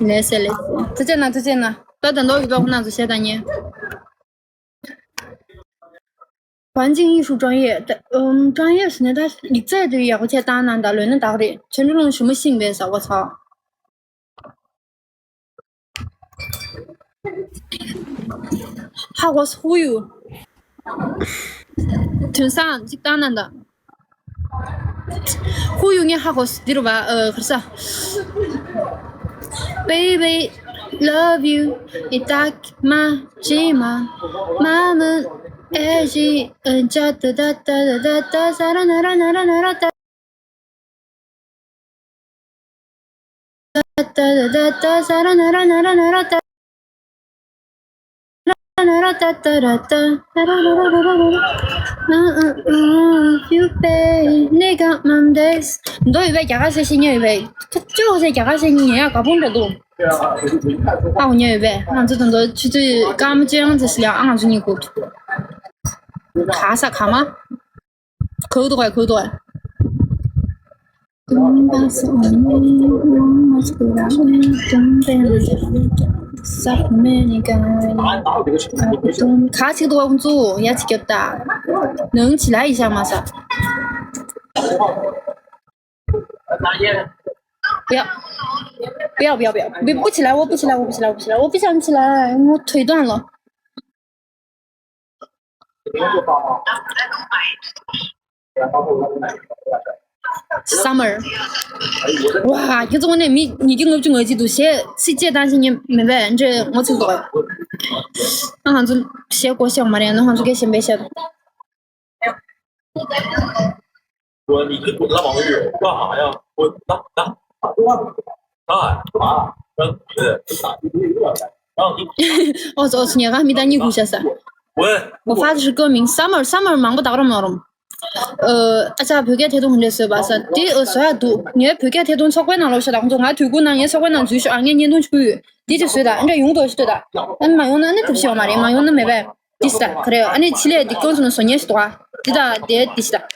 ལགས་སེ་ལགས་སེ། ཐུགས་རྗེ་གནང་ཐུགས་རྗེ་གནང་། ད་ད་འདོག་ཡོད་པ་ཁོ་ན་ཚོ་གཞས་བཏང་མཁན། 环境艺术专业的，嗯，专业是那他你这对也不切当然的，论那道理，全部用什么性别少我操。 How was who you? དོན་སང་གཅིག་བཏང་ན་ད། ཧུ་ཡུ་ངས་ཧ་གོ་སོང་། འདི་རུ་བ་ཨ་ཁར་ས། Baby, love you. ཨི་ཏག་མ་ཅི་མ། མ་མ་ཨེ་ཞི་ཨ་ཅ་ཏ་ཏ་ཏ་ཏ་ཏ་ས་ར་ན་ར་ན་ར་ན་ར་ཏ། ཏ་ཏ་ཏ་ཏ་ས་ར་ན་ར་ན་ར་ན་ར་ཏ། ན་ར་ཏ་ཏ་ར་ཏ། ན་ར་ར་ར་ར་ར་ར། ཨ་ཨ་ཨ་ཡུ་པེ་ནེ་ག་མམ་དེས། འདོ་ཡོད་པས། རྒྱ་གར་གཞས་ཤེས་མཁན་ཡོད་པས། ཁྱོད་ཁྱོད་ཚོས་རྒྱ་གར་གཞས་ཉན་ཡག་དགའ་པོ་འདྲ་འདུག་ཧ་གོ་མཁན་ཡོད་པས། ང་ཚོ་ད་དུང་ཆུ་ཚོད་སྐར་མ་བཅོ་ལྔ་ཙམ་ཞིག་ལ་ཨ་ང་ཚོ་གཉིས་སྒུག་ག་ས་ག་མ། གའུ་དུ་གའི་གའུ་དུ་གའི། ག་ཚིག་འདུག་བ་ཁོང་ཚོ་ཡ་ཅིག་རྒྱབ་ད། ནང་ཆི་ལ་ཡི་ཤ་མ་ས། 不要，不要，不要，不要，不要，不起来，我不起来，我不起来，我不起来，我不想起来，我腿断了。Summer. ཝ། ཁྱེད་ཚོ་ངོ་ནས་མི་ཉིས་བརྒྱ་ལྔ་བཅུ་ང་གཅིག་འདུག་གཞས་ཚིག་བཅད་བཏང་ཞིག་ཉན་མེད་པས། འདྲེ་ངོ་ཚིག་འདུག་ཨ་ང་ཚོ་གཞས་གོ་ཤེས་མ་རེད། ང་ཚོ་ག་གཞན་པའི་གཞས། 说你一个滚到网络干啥呀？我打打打干啥？干啥？然后你 ཨོ་ཙི་ཨོ་ཙི། ཉེ་ག་མི་ད་གཉིད་ཁུག་ཤ་ས། 滚！ 我发的是歌名Summer, Summer མང་པོ་དག་རོ་མ་རོམ། ཨ་ཅག་བོད་སྐད་ཐད་གཏོང་ག་འདྲས་བཟོས་པ་ས་དེ་བཟོ་ཡ་འདུག་ངའི་བོད་སྐད་ཐད་གཏོང་ཚོགས་པའི་ནང་ལོགས་ཤ་དང་ཚོ། ང་དུས་ཀུན་ནང་ངའི་ཚོགས་པའི་ནང་འཛུལ་ཤོག་ཨ། ངས་བརྙན་ཐུང་ཞིག་བསྐུར་ཡོད། འདི་ཅིག་བཟོས་དང་། ཨ་འདྲ་ཡོང་དོ་ཞིག་ལྟོས་དང་། ཨ་ནི་མ་ཡོང་ན་ཨ་ནི་ཐབས་ཤེས་ཡོད་མ་རེད། མ་ཡོང་ན་མེད་པས། འདི་ཟེར་ག་རེ། ཨ་ནི་ཕྱི་ལས་འདི་ཀོན་སུ་ནང་བཟོ་མཁན་ཞིག་འདུག་ཨ། འདི་དང་དེ་འདི་ཟེར་དང་།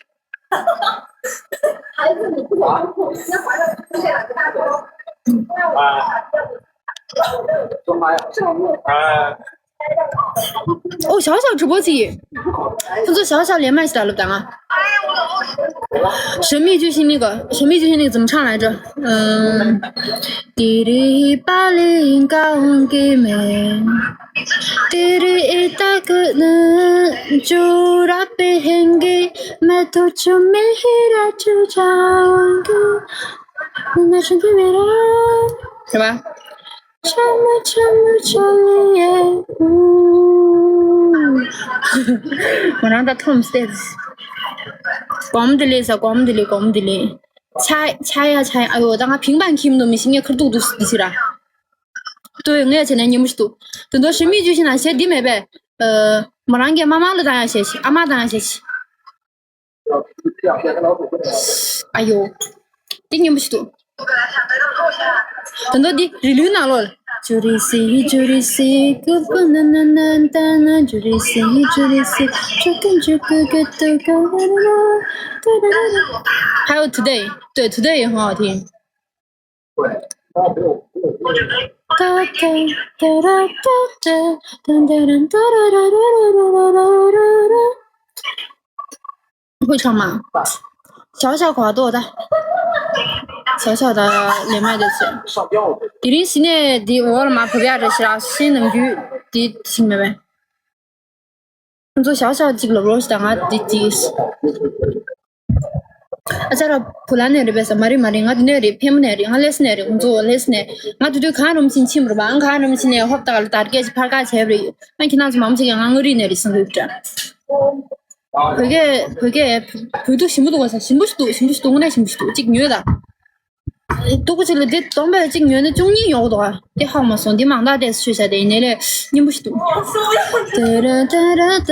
ཨོ། ཞའོ་ཞའོ་直播ཚིག་ཁོ་ཚོ་ཞའོ་ཞའོ་ལས་མ་ཞིག་ད་ལབ་དང་ང་། 神秘巨星那个，神秘巨星那个怎么唱来着？嗯， Tiri pali kaungi me, tiri itaku nu, jura pe hengi, me tu chu me hira chu jaungi, na chu ki mera. 是吧？ Chama chama chama ye. ང་རང་ད་ཐོམ་སྟེ། གོམ་དེ་ལས་ས། གོམ་དེ་ལས། གོམ་དེ་ལས། ཆ་ཆ་ཡ་ཆ་ཡ། ཨ་ཡོ། ད་ང་ཕིང་པང་ཁྱིམ་དུ་མི་ཤི་ངས་ཁར་ཏུག་ཏུ་འདི་ཕྱི་ར། ལྟོས། ངས་བྱས་ན་སྙན་མོ་ཞིག་འདུག་དེ་ཚོ་ཞི་མི་ཇུ་ཤི་ན་ཞེ་འདི་མེད་པས། ཨ། མོ་རང་གི་མ་མ་ལ་བཏང་ཡ་ཞེ་ཞི། ཨ་མ་བཏང་ཡ་ཞེ་ཞི། ཨ་ཡོ། འདི་སྙན་པོ་ཞིག་འདུག་ད་ལྟ་འདི་རི་ལུའི་ནང་ལོགས་ལ། ཇུ་རི་སི་ཇུ་རི་སི་ཀུ་པུ་ན་ན་ན་ད་ན། ཇུ་རི་སི་ཇུ་རི་སི་ཇུ་ཀུ་ཇུ་ཀུ་གུ་ཏུ་གུ་རུ་རུ། ཧའོ་ཐུ་ཌེ། ལྟོས། ཐུ་ཌེ་ཧོ་ཐི། ཧུ་ཆང་མ། ཞའོ་ཞའོ་གོ་ཏོ་ད། ཞའོ་ཞའོ་ད་ལས་མ་དེ་ཚོ། དེ་རིང་ཞི་ནས་འདི་འོག་ལ་མ་བབས་ཡ་རེ་ཞིག་ར། ཤི་ནམ་རྒྱུན་འདི་ཞིག་མེད་པས། ཁོང་ཚོ་ཞའོ་ཞའོ་གཅིག་ལབ་རོགས་ཞིག་དང་ང་འདི་གཅིག་ཨ་ཅག་ར་བུ་ལ་ནས་རེད་པས་ས། མ་རེད་མ་རེད། ང་འདི་ནས་རེད། ཕེ་མོ་ནས་རེད། ང་ལེས་ནས་རེད། ཁོང་ཚོ་ལེས་ནས། ང་དུས་དུས་གང་རུམ་ཕྱིན་ཕྱིན་རེད་པ། ང་གང་རུམ་ཕྱིན་ནས་ཧོབ་ཏག་ལ་དར་རྒྱས་ཀྱི་ཕར་ཁ་བྱས་པ་རེད། ང་ཁྱེད་རང་ཚོ་མང་ཆེ་ག་ང་ངུ་རི་ནས་རེད་བསམ་གི་འདྲ། བོད་སྐད་བོད་སྐད་བོད་ཐུག་ཞིམ་པོ་འདུག་ག་ས། ཞིམ་པོ་ཞིག་འདུག་ཞིམ་པོ་ཞིག་འདུག་དངོས་གནས་ཞིམ་པོ་ཞིག་འདུག་གཅིག་ཉོས་ད། སྡུག་པོ་ཅིག་ལ་འདི་སྟོང་པ་གཅིག་ཉོས་ན་བཅུ་གཉིས་ཡོང་གི་འདུག་ཨ། འདི་ཧ་གོ་མ་སོང་། འདི་མང་དག་དེ་ཤོད་བྱ། དེ་ཡིན་ནའི་ལས་སྙན་པོ་ཞིག་འདུག་ཏ་ར་ཏ་ར་ཏ།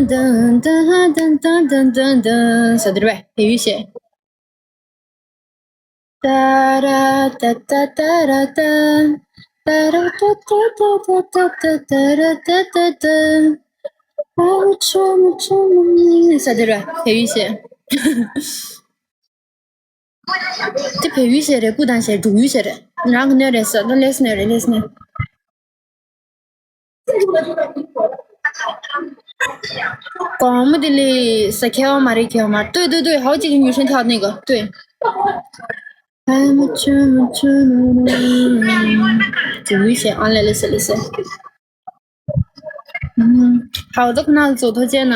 ཏན་ཏན་ཏན་ཏན་ཏན་ཏན། ས་འདིར་བས་བལ་ཡུལ་བཤད། ཏ་ར་ཏ་ཏ་ཏ་ར་ཏ། ཏ་ར་ཏ་ཏ་ཏ་ཏ་ཏ་ཏ་ཏ་ར་ཏ་ཏ་ཏ། ཨ་ཆོ་མ་ཆོ་མ། ས་འདིར་བས་བལ་ཡུལ་བཤད། དེ་བལ་ཡུལ་ཞིག་རེད། སྤུ་དང་ཞིག་འབྲུག་ཡུལ་ཞིག་རེད། རང་གི་གནས་རེད་ཟེར་ན་ལེས་གནས་རེད། ལེས་གནས། གོང་མ་དེ་ལས་ས་ཁེ་བ་མ་རེད། ཁེ་བ་མ་རེད། ལྟོས་ལྟོས་ལྟོས། ཧའོ་གཅིག་གི་ཉུ་ཧྲན་ཐག་ནས་ག་ལྟོས། ཧའོ་ད་ཁོ་ན་ཚོ་ཐོ་ཅན་ན།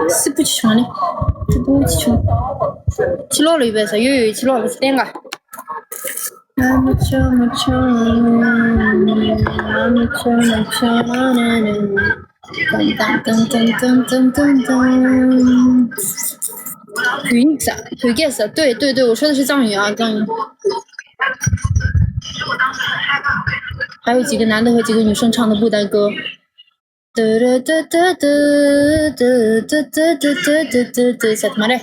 སི་པུ་ཆི་བྱུང་ནི། སི་པུ་ཆི་བྱུང་། ཕྱི་ལོགས་ལ་ཡོད་པས་ས། ཡོད་ཡོད། ཕྱི་ལོགས་ལ་བསྟན་ག་བོད་ཡིག་ས། བོད་སྐད་ས། ལྟོས་ལྟོས་ལྟོས། 我说的是藏语啊，藏语。还有几个男的和几个女生唱的《不丹歌》。 ཟེར་མ་རེད།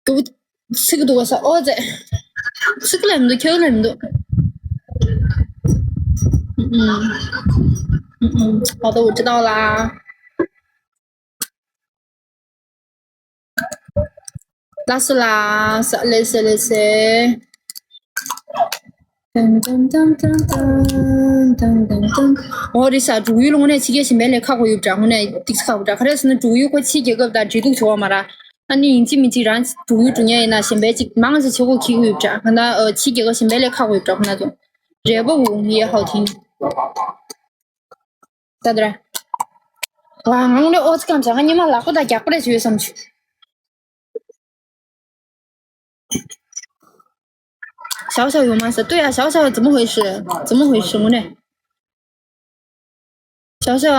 ཀུ་ཚིག་འདུག་ག་ས། ཨོ་ཙེ། ཚིག་ལ་མི་འདུག་ཁྱོད་ལ་མི་འདུག་ཨུམ། ཨུམ། ཨུམ། ཨུམ། ཨ་ཏོ་འུ་ཅི་ཏོ་ལ། ལགས་སོ་ལགས་སོ། ལགས་སོ་ལགས་སོ། ཏན་ཏན་ཏན་ཏན་ཏན་ཏན་ཏན། འོ་རེད་ཤག་འབྲུག་ཡུལ་དངོས་གནས་ཕྱི་རྒྱལ་གཞན་པའི་ལས་ཁག་པོ་ཡོད་པ་འདྲ། དངོས་གནས་ཏིག་ཙམ་ཁག་པོ་འདྲ། ག་རེ་ཟེར་ན་འབྲུག་ཡུལ་ཁོ་ཕྱིའི་རྒྱལ་ཁབ་དང་འབྲེལ་གཏུག་བྱེད་དགོས་མ་རེད། ཨ་ནི་ཡིན་གཅིག་མིན་གཅིག་རང་འབྲུག་ཡུལ་འགྲོ་མཁན་ཡིན་ན་གཞན་པའི་གཅིག་མང་ཆེ་ཆོག་གོ་ཁྱི་ཡོད་པ་འདྲ། ང་ད་ཨ་ཕྱིའི་རྒྱལ་ཁབ་གཞན་པའི་ལས་ཁག་པོ་ཡོད་པ་འདྲ། ཁོ་ན་ཚོ་རེད་པ། འུ་ཡེ་ཧའོ་ཐིང་། ད་དེ་ར། ཝ། ང་ངོ་ནས་ཨོ་ཙི་ཀམ་བྱ། ང་ཉི་མ་ལག་པ་དང་རྒྱག་པ་རེད་བྱོས་བསམ་བྱུང་། ཞའོ་ཞའོ་ཡོང་མ་ཟེར་ལྟོས་ཡ། ཞའོ་ཞའོ་怎么回事？怎么回事？དངོས་གནས། ཞའོ་ཞའོ།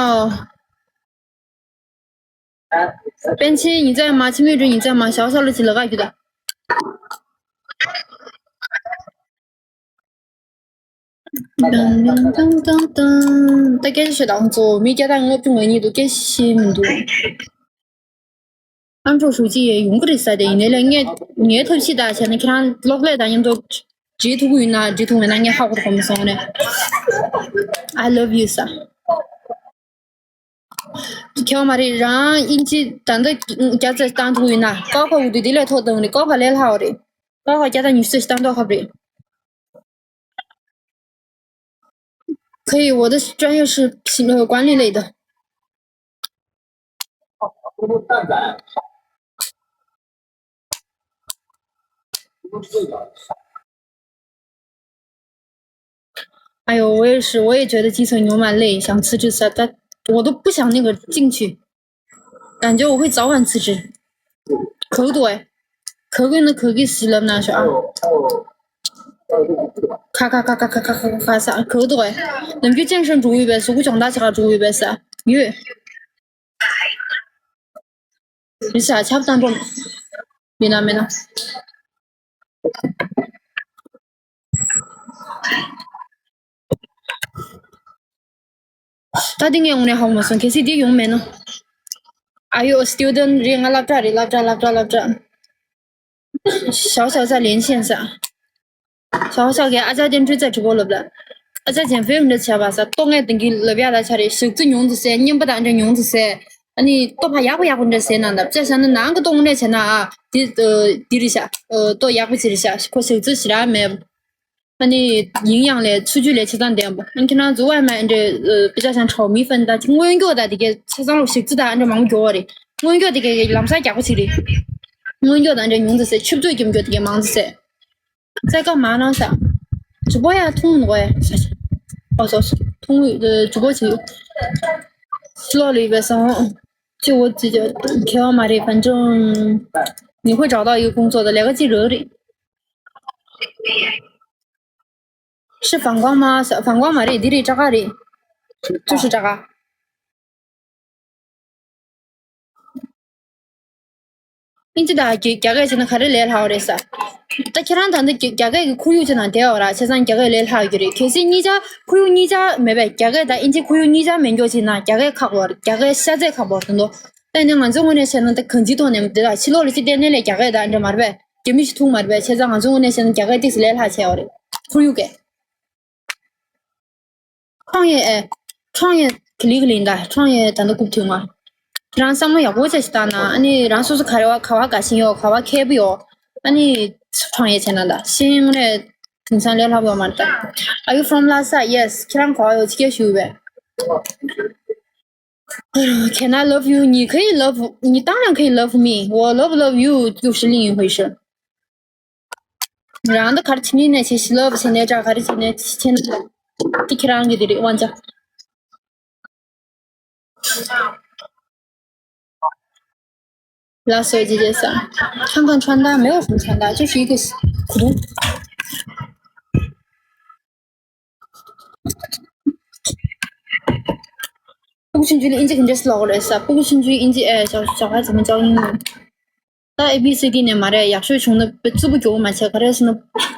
པཎ་ཆེན་ཡིན་ཙང་མ། ཆི་མོ་ཀྲུང་ཡིན་ཙང་མ། ཞའོ་ཞའོ་ལ་ཅི་ལ་ག་རྒྱུ་ད། ཏང་ཏང་ཏང་ཏང་། ད་སྐད་ཆ་བཤད་དང་གཙོ་བོ་མི་བརྒྱ་དང་ལྔ་བཅུ་ང་གཉིས་འདུག་སྐད་ཆ་བཤད་མི་འདུག་ཨ་འབྲོག་ཧྲུའུ་ཅི་ཡང་ཡོང་གི་རེད་ཟེར་དེ། ཡིན་ནའི་ལས་ངས་ངའི་ཐབས་ཤེས་དང་བྱས་ན་ཁྱེད་རང་གློག་ཀླད་དང་མཉམ་དུ་འབྲེལ་ཐུབ་ཀྱི་ཡོད་ན། འབྲེལ་ཐུབ་མེད་ན་ངས་ཧ་གོ་གོ་མི་སོང་ནས། I love you ཟེར། ཁྱོད་མ་རེད། རང་དབྱིན་ཇི་ད་ལྟ་བརྒྱ་ཙམ་བཏང་ཐུབ་ཡོད་ན། ཀའོ་ཁ་འུ་དུ་དེ་ལས་ཐོག་བཏང་རེད། ཀའོ་ཁ་ལས་སླ་བ་རེད། ཀའོ་ཁ་བརྒྱ་དང་ཉི་ཤུ་ཙམ་བཏང་མདོག་ཁ་པོ་རེད། 可以，我的专业是，呃，管理类的。 哎呦，我也是，我也觉得基层牛蛮累，想辞职啥，但我都不想那个进去，感觉我会早晚辞职。可恶哎，可恶那可恶死了那是啊。咔咔咔咔咔咔咔咔啥，可恶哎，能去健身主义呗，是不长大才主义呗是啊，耶。 རེད་ཤག་ཆབ་བཏང་འགྲོ། མིན་ན་མིན་ན། ད་འདི་ངས་དངོས་གནས་ཧ་གོ་མ་སོང་། གལ་སྲིད་འདི་ཡོང་མེད་ན། Are you a student? རེད། ང་སློབ་གྲྭ་རེད། སློབ་གྲྭ་སློབ་གྲྭ་སློབ་གྲྭ། ཞའོ་ཞའོ་在连线上。ཞའོ་ཞའོ་གིས་ཨ་ཅག་ཏན་ཀྲུའུ་རྩ་དྲི་བོ་ལབ་ལ། ཨ་ཅག་ཅན་ཕེ་འདྲ་བྱས་པ་ས། ལྟོ་ངས་དེང་གི་ལབ་ཡག་ལ་ཆ་རེད། ཞག་རྩི་ཉུང་དུ་ཟས། བརྙན་པ་དང་འདྲ་ཉུང་དུ་ཟས། ཨ་ནི་ལྟོ་ཕ་ཡག་པོ་ཡག་པོ་འདྲ་ཟས་ན་འདབ་ཅག་ཤ་ན་ནང་གི་ལྟོ་དངོས་གནས་བྱས་ན་ཨ། དེ་ཨ་དེ་རེད་ཤག་ཨ་ལྟོ་ཡག་པོ་ཅིག་རེད་ཤག་ཁོ་ཞག་རྩི་ཞེ་དྲག་མེད། ཨ་ནི་ཡིན་ཡང་ལས་ཚུལ་རྒྱུས་ལས་ཆ་ཚང་ལྡན་པ། ཨ་ནི་ཁྱེད་རང་ཚོ་ཝའི་མ་འདྲ་ཨ་པི་ཅག་ཤང་ཁྲའོ་མི་ཧྥན་དང་སྔོན་འགྱོག་དང་དེ་གའི་ཆ་ཚང་ལ་ཞག་རྩི་དང་འདྲ་མང་པོ་འགྱོ་བ་རེད། སྔོན་འགྱོག་དེ་གའི་ལམ་སང་རྒྱག་པ་ཅིག་རེད། སྔོན་འགྱོག་དང་འདྲ་ཉུང་དུ་ཟས། ཆུ་ཚོད་ཀྱི་འགྱོག་དེ་གའི་མང་དུ་ཟས།在干嘛呢？啥？直播呀，通过呀。哦，说是通过，呃，直播去。 ལོག་ལ་ཡོད་པའི་སོང་། ཅི་འོ་ཅི་ཅི་ཁེ་བ་མ་རེད། 反正你会找到一个工作的། ལས་ཀ་ཅིག་རག་རེད། 是反光吗？反光མ་རེད། འདི་རེད། སྐྲ་དཀར་རེད།就是这个། ཨིན་ཇི་དང་རྒྱ་རྒྱ་སྐད་བྱས་ན་ག་རེ་ལས་སླ་བ་རེད་ཟེར། ད་ཁྱེད་རང་ད་ལྟ་རྒྱ་རྒྱ་སྐད་ཀྱི་ཁོར་ཡུག་ཅིག་ནང་བསྡད་ཡོད་ར། བྱས་ཙང་རྒྱ་སྐད་ལས་སླ་ཡོད་ཀྱི་རེད། གལ་སྲིད་གཉིས་ཆ་ཁོར་ཡུག་གཉིས་ཆ་མེད་པས། རྒྱ་སྐད་དང་ཨིན་ཇི་ཁོར་ཡུག་གཉིས་ཆ་མེད་མགྱོགས་བྱས་ན་རྒྱ་སྐད་ཁག་པོ་རེད། རྒྱ་སྐད་ཤ་ཚ་ཁག་པོ་རེད་དོ། ད་ནི་ང་ཚོ་ངོས་ནས་བཤད་ན་ད་གང་ཅིའི་ཐོག་ནས་འདི་དག་ཕྱི་ལོགས་ལ་ཅིག་བལྟས་ནས་ལས་རྒྱ་སྐད་དང་འདྲ་མ་རེད་པས། རྒྱ་མི་ཞིག་ཐུག་མ་རེད་པས། བྱས་ཙང་ང་ཚོ་ངོས་ནས་བཤད་ན་རྒྱ་སྐད་ཏིག་ཙམ་ལས་སླ་བྱས་ཡོད་རེད། ཁོར་ཡུག་གས། 创业ཨེ། 创业 click link ད། 创业 ད་ནི་རྐུབ་ཐོན་ང་། ཁྱེད་རང་བསམ་བློ་ཡག་པོ་བྱས་ཤིག་བཏང་ན། ཨ་ནི་རང་སོ་སོ་ག་རེ་བ་ག་བ་དགའ་ཞེན་ཡོད། ག་བ་མཁས་པོ་ཡོད། ཨ་ནི་创业 བྱས་ན་ད་ཤེས་ཡོན་ནས་དེང་སང་ལས་སླ་པོ་ཡོད་མ་རེད་ད། Are you from Lhasa? Yes. ཁྱེད་རང་ག་བ་ཡོད་ཅི་སྐད་ཞུ་བས། Can I love you? 你可以 love 你当然可以 love me. 我 love 不 love you 又是另一回事。 རང་ད་ག་རེ་བྱེད་ནི་ནས་བྱེད། ཤི་ལབ་བྱེད་ནས་འདྲ། ག་རེ་བྱེད་ནས་བྱེད་ནས་འདྲ། དེ་ཁྱེད་རང་གི་དེ་རེད། དབང་ཆ། ལགས་སོ། ཇེ་ཇེ་ས། 看看穿搭，没有什么穿搭，就是一个普通。 སྤུ་གུ་ཆུང་ཆུང་ལ་ཨིན་ཇི་ག་འདྲས་ཀློག་རེད་ཟེར། སྤུ་གུ་ཆུང་ཆུང་ཨིན་ཇི་ཨེ། 小小孩怎么教英语？ད་A B C D ནས་མ་རེད། ཡག་ཤོས་བྱུང་ན་དཔེ་རྩུབ་པོ་རྒྱུག་མ་བྱས། ག་རེ་ཟེར་ན།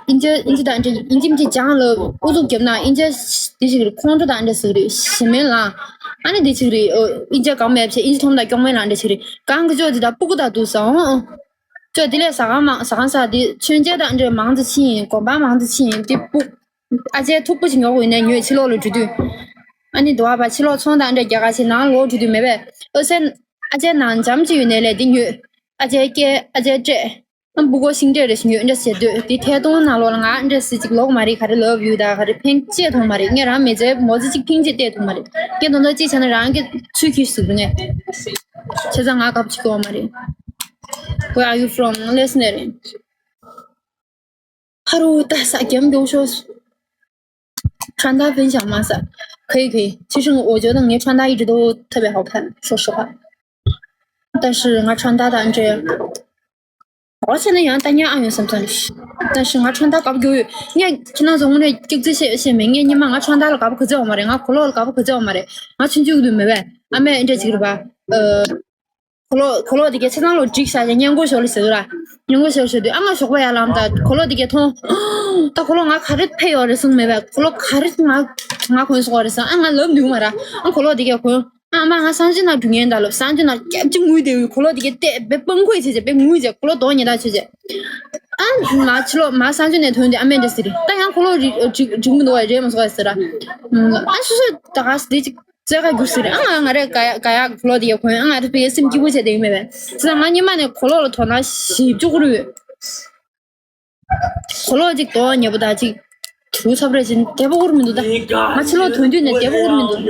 ཨིན་ཇི་ཨིན་ཇི་དང་འདྲ། ཨིན་ཇི་ཨིན་ཇི་སྦྱང་ལ་ཨུ་ཚུགས་བརྒྱབ་ན་ཨིན་ཇི་དེ་ཞིག་རེད། ཁོང་ཁྲོ་དང་འདྲ་ཟིག་རེད། ཞི་མེད་ལ། ཨ་ནི་དེ་ཞིག་རེད། ཨིན་ཇི་གང་མེད་བྱས། ཨིན་ཇི་མཐོང་དང་སྐྱོང་མེད་ལ་འདྲ་ཞིག་རེད། གང་གི་ཅོ་དེ་དང་སྤུ་གུ་དང་འདུག་ཟེར། ཨོ་ཨོ། ཁྱོད་དེ་ལས་ཟ་ཁང་མང་ཟ་ཁང་ཟ་དེ་མཆོད་མཇལ་དང་འདྲ་མང་དུ་ཕྱིན་ཡིན། དགོན་པ་མང་དུ་ཕྱིན་ཡིན། དེ་སྤུ་ཨ་ཅེ་ཐུག་པོ་ཞིག་ཉོ་དགོས་ཡིན་ན་ཉོས་ཕྱི་ལོགས་ལ་འགྲོ་དུས། ཨ་ནི་དུ་བ་བ་ཕྱི་ལོགས་ཚོང་དང་འདྲ་རྒྱག་ག་ཕྱིན་ནང་ལོགས་འགྲོ་དུས་མེད་པས། ཨོ་སེ་ཨ་ཅེ་ནང་འཇམ་ཅིག་ཡོད་ནས་ལས་དེ་ཉོས། ཨ་ཅེ་སྐྱེ་ཨ་ཅེ་སྤྲད། ཨ་སྤུ་གུ་ཤིང་འབྲས་རེ་ཞིག་ཉོས་འདྲ་བྱེད་དུས་དེ་ཐད་གཏོང་ནང་ལོགས་ལ་ང་འདྲ་སེ་ཅིག་ལོག་མ་རེད། ག་རེ་ལབ་ཡོད་ད་ག་རེ་ཕན་ཅེས་མཐོང་མ་རེད། ངས་རང་མི་ཚེ་མོ་ཚེ་ཅིག་ཕིང་ཅེས་བལྟས་ཐུབ་མ་རེད། ངས་དོན་དག་ཅིག་བྱས་ན་རང་གི་ཚུལ་ཁྱིས་ཟུག་ངས་བྱས་ཙང་ང་གབ་ཅིག་གོ་མ་རེད། Where are you from? ལེས་ནས་རེད། ཧ་རུ་ད་ས་རྒྱམ་མགྱོགས་ཤོག 穿搭分享吗？啥？可以可以。其实我觉得你穿搭一直都特别好看，说实话。但是我穿搭的这，我现在也大年二月三三，但是我穿搭搞不久，你看看那种的，就这些些美颜，你妈我穿搭了搞不可走嘛的，我可乐了搞不可走嘛的，我穿就都没呗，俺们这几个吧，呃。 གོས་ལོག་གོས་ལོག་དེ་གའི་ཆ་ཚང་ལོ་སྒྲིག་བྱ་ཡ་སྔས་མགོ་ཞོར་ལ་ཟེར་ར། སྔས་མགོ་ཞོར་ཞོར་དུས་ཨ་ང་ཞོགས་པ་ཡར་ལངས་ད་གོས་ལོག་དེ་གའི་མཐོང་། ད་གོས་ལོག་ང་ག་རེ་ཕེབས་ཡོད་རེད་གསུངས་མེད་པས། གོས་ལོག་ག་རེ་ང་ང་གོན་སོང་བ་རེད་གསུངས། ཨ་ང་ལབ་འདུག་མ་ར། ཨ་གོས་ལོག་དེ་གའི་གོན། ཨ་མ་ང་གསང་སྤྱོད་ནང་འགྲོ་ངེས་ད་ལབ། གསང་སྤྱོད་ནང་སྐྱབས་ཀྱི་ངུས་དེ་གོས་ལོག་དེ་གའི་བལྟས་བེ་སྤང་ཁོས་བྱས་བྱས་བེ་ངུས་བྱས་གོས་ལོག་དོག་ཉེ་ད་བྱས་བྱས། ཨ་མ་ཕྱི་ལོག་མ་གསང་སྤྱོད་ནས་ཐོན་དུས་ཨ་མས་འདྲ་ཟེར་རེད། ད་ཡང་གོས་ལོག་རིག་རིག་མི་འདུག་བ་རེད་མ་སོང་བ་ཟེར་ར། ཨ་སོ་སོ་ད་ག་ཟེར་དེ་ཅིག་རྩེ་ཁ་རྒྱུགས་ཟེར། ཨ་ང་ང་རེ་ག་ཡ་ག་ཡ་གོས་ལོག་དེ་ཡ་གོན། ཨ་ང་རེ་དཔེ་སེམས་སྐྱིད་པོ་བྱས་དེ་ཡིན་མེད་པས། ཙི་ན་ང་ཉི་མ་ནས་གོས་ལོག་ལ་དོ་སྣང་ཞིབ་ཅུག་རུ། གོས་ལོག་ཅིག་དོ་ཉེ་པོ་ད་ཅིག་དུ་ཚབ་རེ་ཅིག་བདེ་པོ་ཁུར་མི་འདུག་ད་ང་ཕྱི་ལོག་ཐོན་དུས་ནས་བདེ་པོ་ཁུར་མི་འདུག་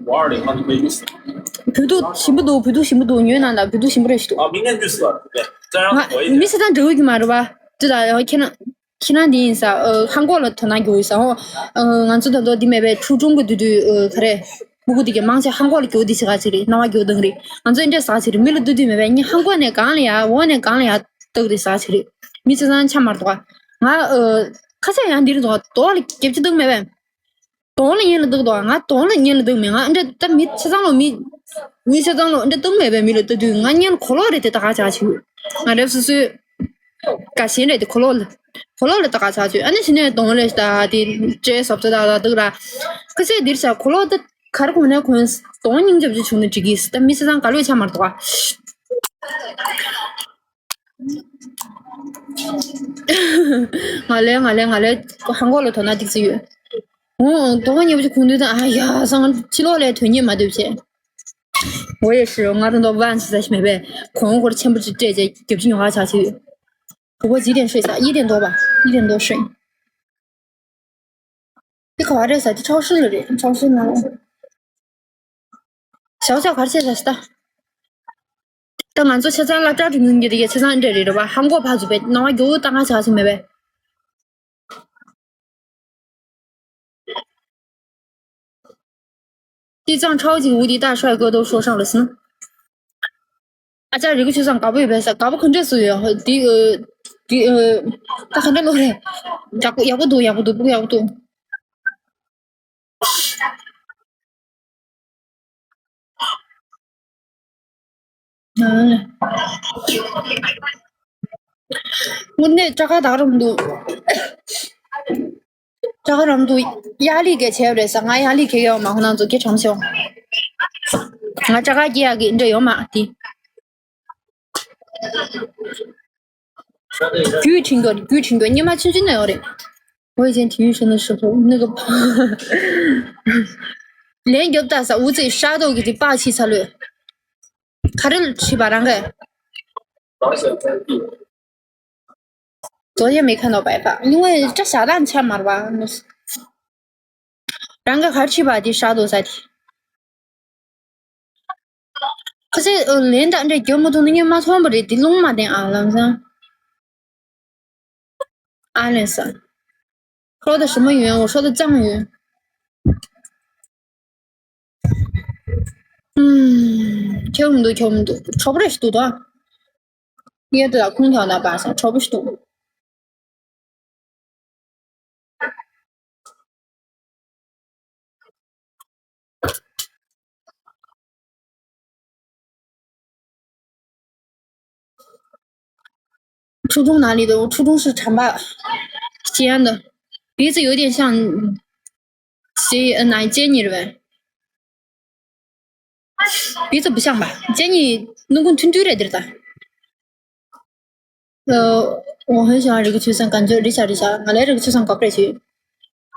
བོད་ཐུག་ཞིམ་པོ་འདུག་བོད་ཐུག་ཞིམ་པོ་འདུག་ཉོས་ན་ད་བོད་ཐུག་ཞིམ་པོ་རེ་ཞིག་འདུག་ང་མི་ཚེ་དང་འབྲལ་གི་མ་རེད་བ། ཅི་ད་ཡང་ཁྱེད་རང་། ཁྱེད་རང་འདི་ཡིན་ས། ཨ་ཧང་གོ་ལ་དོ་སྣང་རྒྱུ་ཡིན་ས། ཨོ། ཨ་ང་ཚོ་ད་དོ་འདི་མེད་པའི་ཁྲུ་ཀྲུང་གི་དུས་དུས་ཨ་ག་རེ། སྤུ་གུ་འདི་གའི་མང་ཆེ་ཧང་གོ་ལ་རྒྱུ་འདི་ཆེ་ག་ཅིག་རེད། སྣང་བ་རྒྱུ་དང་རེད། ང་ཚོ་འདྲ་ས་ཅིག་རེད། མི་ལ་ཏུ་དུས་མེད་པའི་ངས་ཧང་གོ་ནས་གང་ལ་ཡ་འོ་ནས་གང་ལ་ཡ་ཏག་རེད་ས་ཅིག་རེད། མི་ཚེ་ཚང་ཆ་མར་དོ། ང་ཨ་ཁ་ཆ་ཡང་འདིར་དོ་དོ་ལ་རྒྱབ་ཅི་ཏུ་མེད་པས། དོང་ལ་ཉན་ལ་འདུག་དོ། ང་དོང་ལ་ཉན་ལ་འདུག་མེད། ང་འདྲ་ད་མི་ཆ་ཚང་ལོ་མི། མི་ཆ་ཚང་ལོ་འདྲ་ཏུ་མེད་པའི་མི་ལ་ཏུ་དུས་ང་ཉན་གོས་ལོག་རེད་དེ་ད་ག་ཆ་ཆུ། ང་རེབ་སུ་སུ། དགའ་ཞེན་རེད་དེ་གོས་ལོག་ལ། གོས་ལོག་ལ་ད་ག་ཆ་ཆུ། ཨ་ནི་ཕྱི་ནས་དོང་ལས་ད་དེ་ཅེ་སོབ་ཙེ་ད་ད་འདུག་ར། ཁ་ཆེ་འདིར་ཆ་གོས་ལོག་ད་གར་གོན་ནས་གོན། དོང་སྙིང་རྗེ་བཅུ་བྱུང་ནས་འགྲིག་གིས་ད་མི་ཆ་ཚང་ག་ལོས་ཆ་མར་དོ། ང་ལས་ང་ལས་ང་ལས་ཧང་གོ་ལ་དོ་སྣང་ཏིག་ཙི་ཡོད། ཨོ་དོ་སྣང་ཉེ་པོ་ཅིག་གོན་དུས་ད་ཨ་ཡ་སང་ཕྱི་ལོགས་ལས་དོན་གཉེར་མ་འདུག་བྱས། 我也是，我的都万是在没背，恐怖的全部是这这就不用花下去。不过几点睡下？一点多吧，一点多睡。你可玩这啥？去超市了嘞，超市呢？小小玩这啥？ད་ང་ཚོ་ཆ་ཚང་ལ་སྐྲ་དྲི་ངུན་གྱི་དེ་གའི་ཆ་ཚང་འདྲ་རེད་རེད་བ། ཧང་གོ་ཕ་ཚུ་པའི་ནང་བ་རྒྱུ་ད་ང་ཆ་ཚང་མེད་པས། དེ་ཚང་ཁྲའོ་ཅིག་འུ་དེ་ད་ཧྲ་གོ་དོ་ཧྲོ་ཧྲང་ལ་སི་ན། ཨ་ཅག་རིག་གི་ཆུ་ཚང་དགའ་པོ་ཡོད་པས་ས། དགའ་པོ་ག་འདྲས་སུ་ཡོད་དེ། དེ་ད་ག་འདྲ་ལོ་རེད། ཡག་པོ་ཡག་པོ་འདུག་ཡག་པོ་འདུག་སྤུ་གུ་ཡག་པོ་འདུག་དངོས་གནས་སྐྲ་དཀར་དག་རུ་མི་འདུག་སྐྲ་དཀར་རུ་མི་འདུག་ཡར་ལི་གས་བྱས་པ་རེད་ས། ང་ཡར་ལི་གས་ཡོད་མ་ཁོ་ན་ཚོ་སྐད་གྲམ་ཤོག་ང་སྐྲ་དཀར་སྐྱེ་ཡག་གི་འདྲ་ཡོད་མ་དེ། རྒྱུད་ཁྲིན་གོ་རྒྱུད་ཁྲིན་གོ་ཉི་མ་ཆུན་ཆུན་ནས་ཡོད་རེད། 我以前体育生的时候，那个 ལན་རྒྱོབ་ད་ས་འུ་ཚོས་ཤ་རྡོག་གི་དེ་པགས་ཕྱིས་ཚ་ལོས། ག་རེ་ལ་ཁྲིད་པ་རང་གས། 昨天没看到白发，因为这下蛋才买吧。རང་ག་གར་ཕྱིས་པ་དེ་ཧྲ་དོ་ས་དེ། ཁ་ཚེ་ལན་དང་འདྲ་རྒྱབ་མ་ཐུབ་ན་ངས་མ་མཐོང་བ་རེད་དེ་རླུང་མ་བསྟན་ཨ་ལམ་སང་། ཨ་ལན་ས། ཧྲོ་ད་ཞི་མ་ཡོན་འོ་ཧྲོ་ད་ཙང་ཡོན། ཁྱོད་མི་འདུག་ཁྱོད་མི་འདུག་གྲོགས་པོ་རེ་ཞིག་འདུག་ད། ཡེ་དེ་ལ་ཁུངས་ཐོག་ན་པ་སང་གྲོགས་པོ་ཞིག་འདུག初中哪里的？我初中是长发，西安的，鼻子有点像谁？呃，哪一Jenny呗？鼻子不像吧？Jenny那个tunture的。ཨོ་ཧོན་ཞང་རི་གི་ཆུ་སང་གན་ཚོད་རི་ཤ་རི་ཤ་ང་ལའི་རི་གི་ཆུ་སང་གོ་པ་རེ་ཞུ།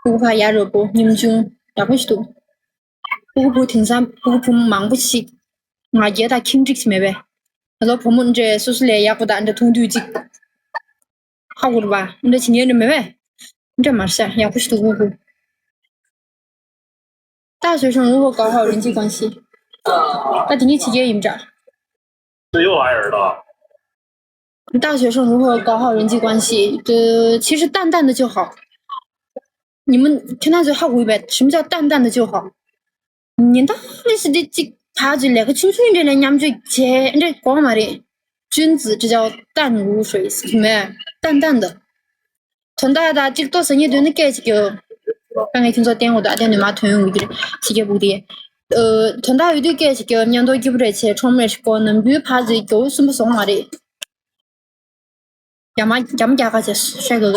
ཕྲུ་གུ་ཕ་ཡ་རོ་པོ་ཉམ་ཆུང་ཡག་པོ་ཞིག་འདུག་ཕྲུ་གུ་བུ་དེང་སང་ཕྲུ་གུ་བུ་མང་པོ་ཞིག་ང་རྒྱལ་དང་ཁྱིམ་སྒྲིག་ཅིག་མེད་པས། ང་ཚོ་བུ་མོ་འདྲེ་སོ་སོ་ལས་ཡག་པོ་དང་འདྲ་མཐོང་དུས་ཅིག་ཧ་གོ་རུ་བ་འདྲ་བྱེད་ཉན་འདྲ་མེད་པས། འདྲ་མར་ཤ་ཡག་པོ་ཞིག་འདུག་ཕྲུ་གུ། 大学生如何搞好人际关系？ ད་དེ་ངས་བྱེད་ཀྱི་ཡིན་འདྲ། 自幼矮矮的。 大学生如何搞好人际关系？呃，其实淡淡的就好。你们听到最后，我以为什么叫淡淡的就好？你到底是这这他就来个青春这来，你们就这这光嘛的，君子这叫淡如水，什么淡淡的。 དོན་དག་ད་གཅིག་ཏོ་ཟ་ཉེ་དོན་ནི་སྐད་ཅིག་གི། ད་ངས་ཁྱོད་ཚོ་བསྟན་འོ་ད་བསྟན་ནི་མ་ཐོན་ཡོང་གི་རེད་ཕྱི་རྒྱལ་སྦུག་དེ། དོན་དག་ཡོད་དུས་སྐད་ཅིག་གི་མཉམ་དུ་སྐྱིད་པོ་རེད་ཆེ་ཁྲོམ་རེ་ཞིག་གོ་ནམ་བུའི་ཕ་ཟིག་གི་གསུམ་པོ་སོང་མ་རེད། རྒྱ་མ་རྒྱ་མ་རྒྱ་ཁ་ཆེ་ཧྲེ་གི་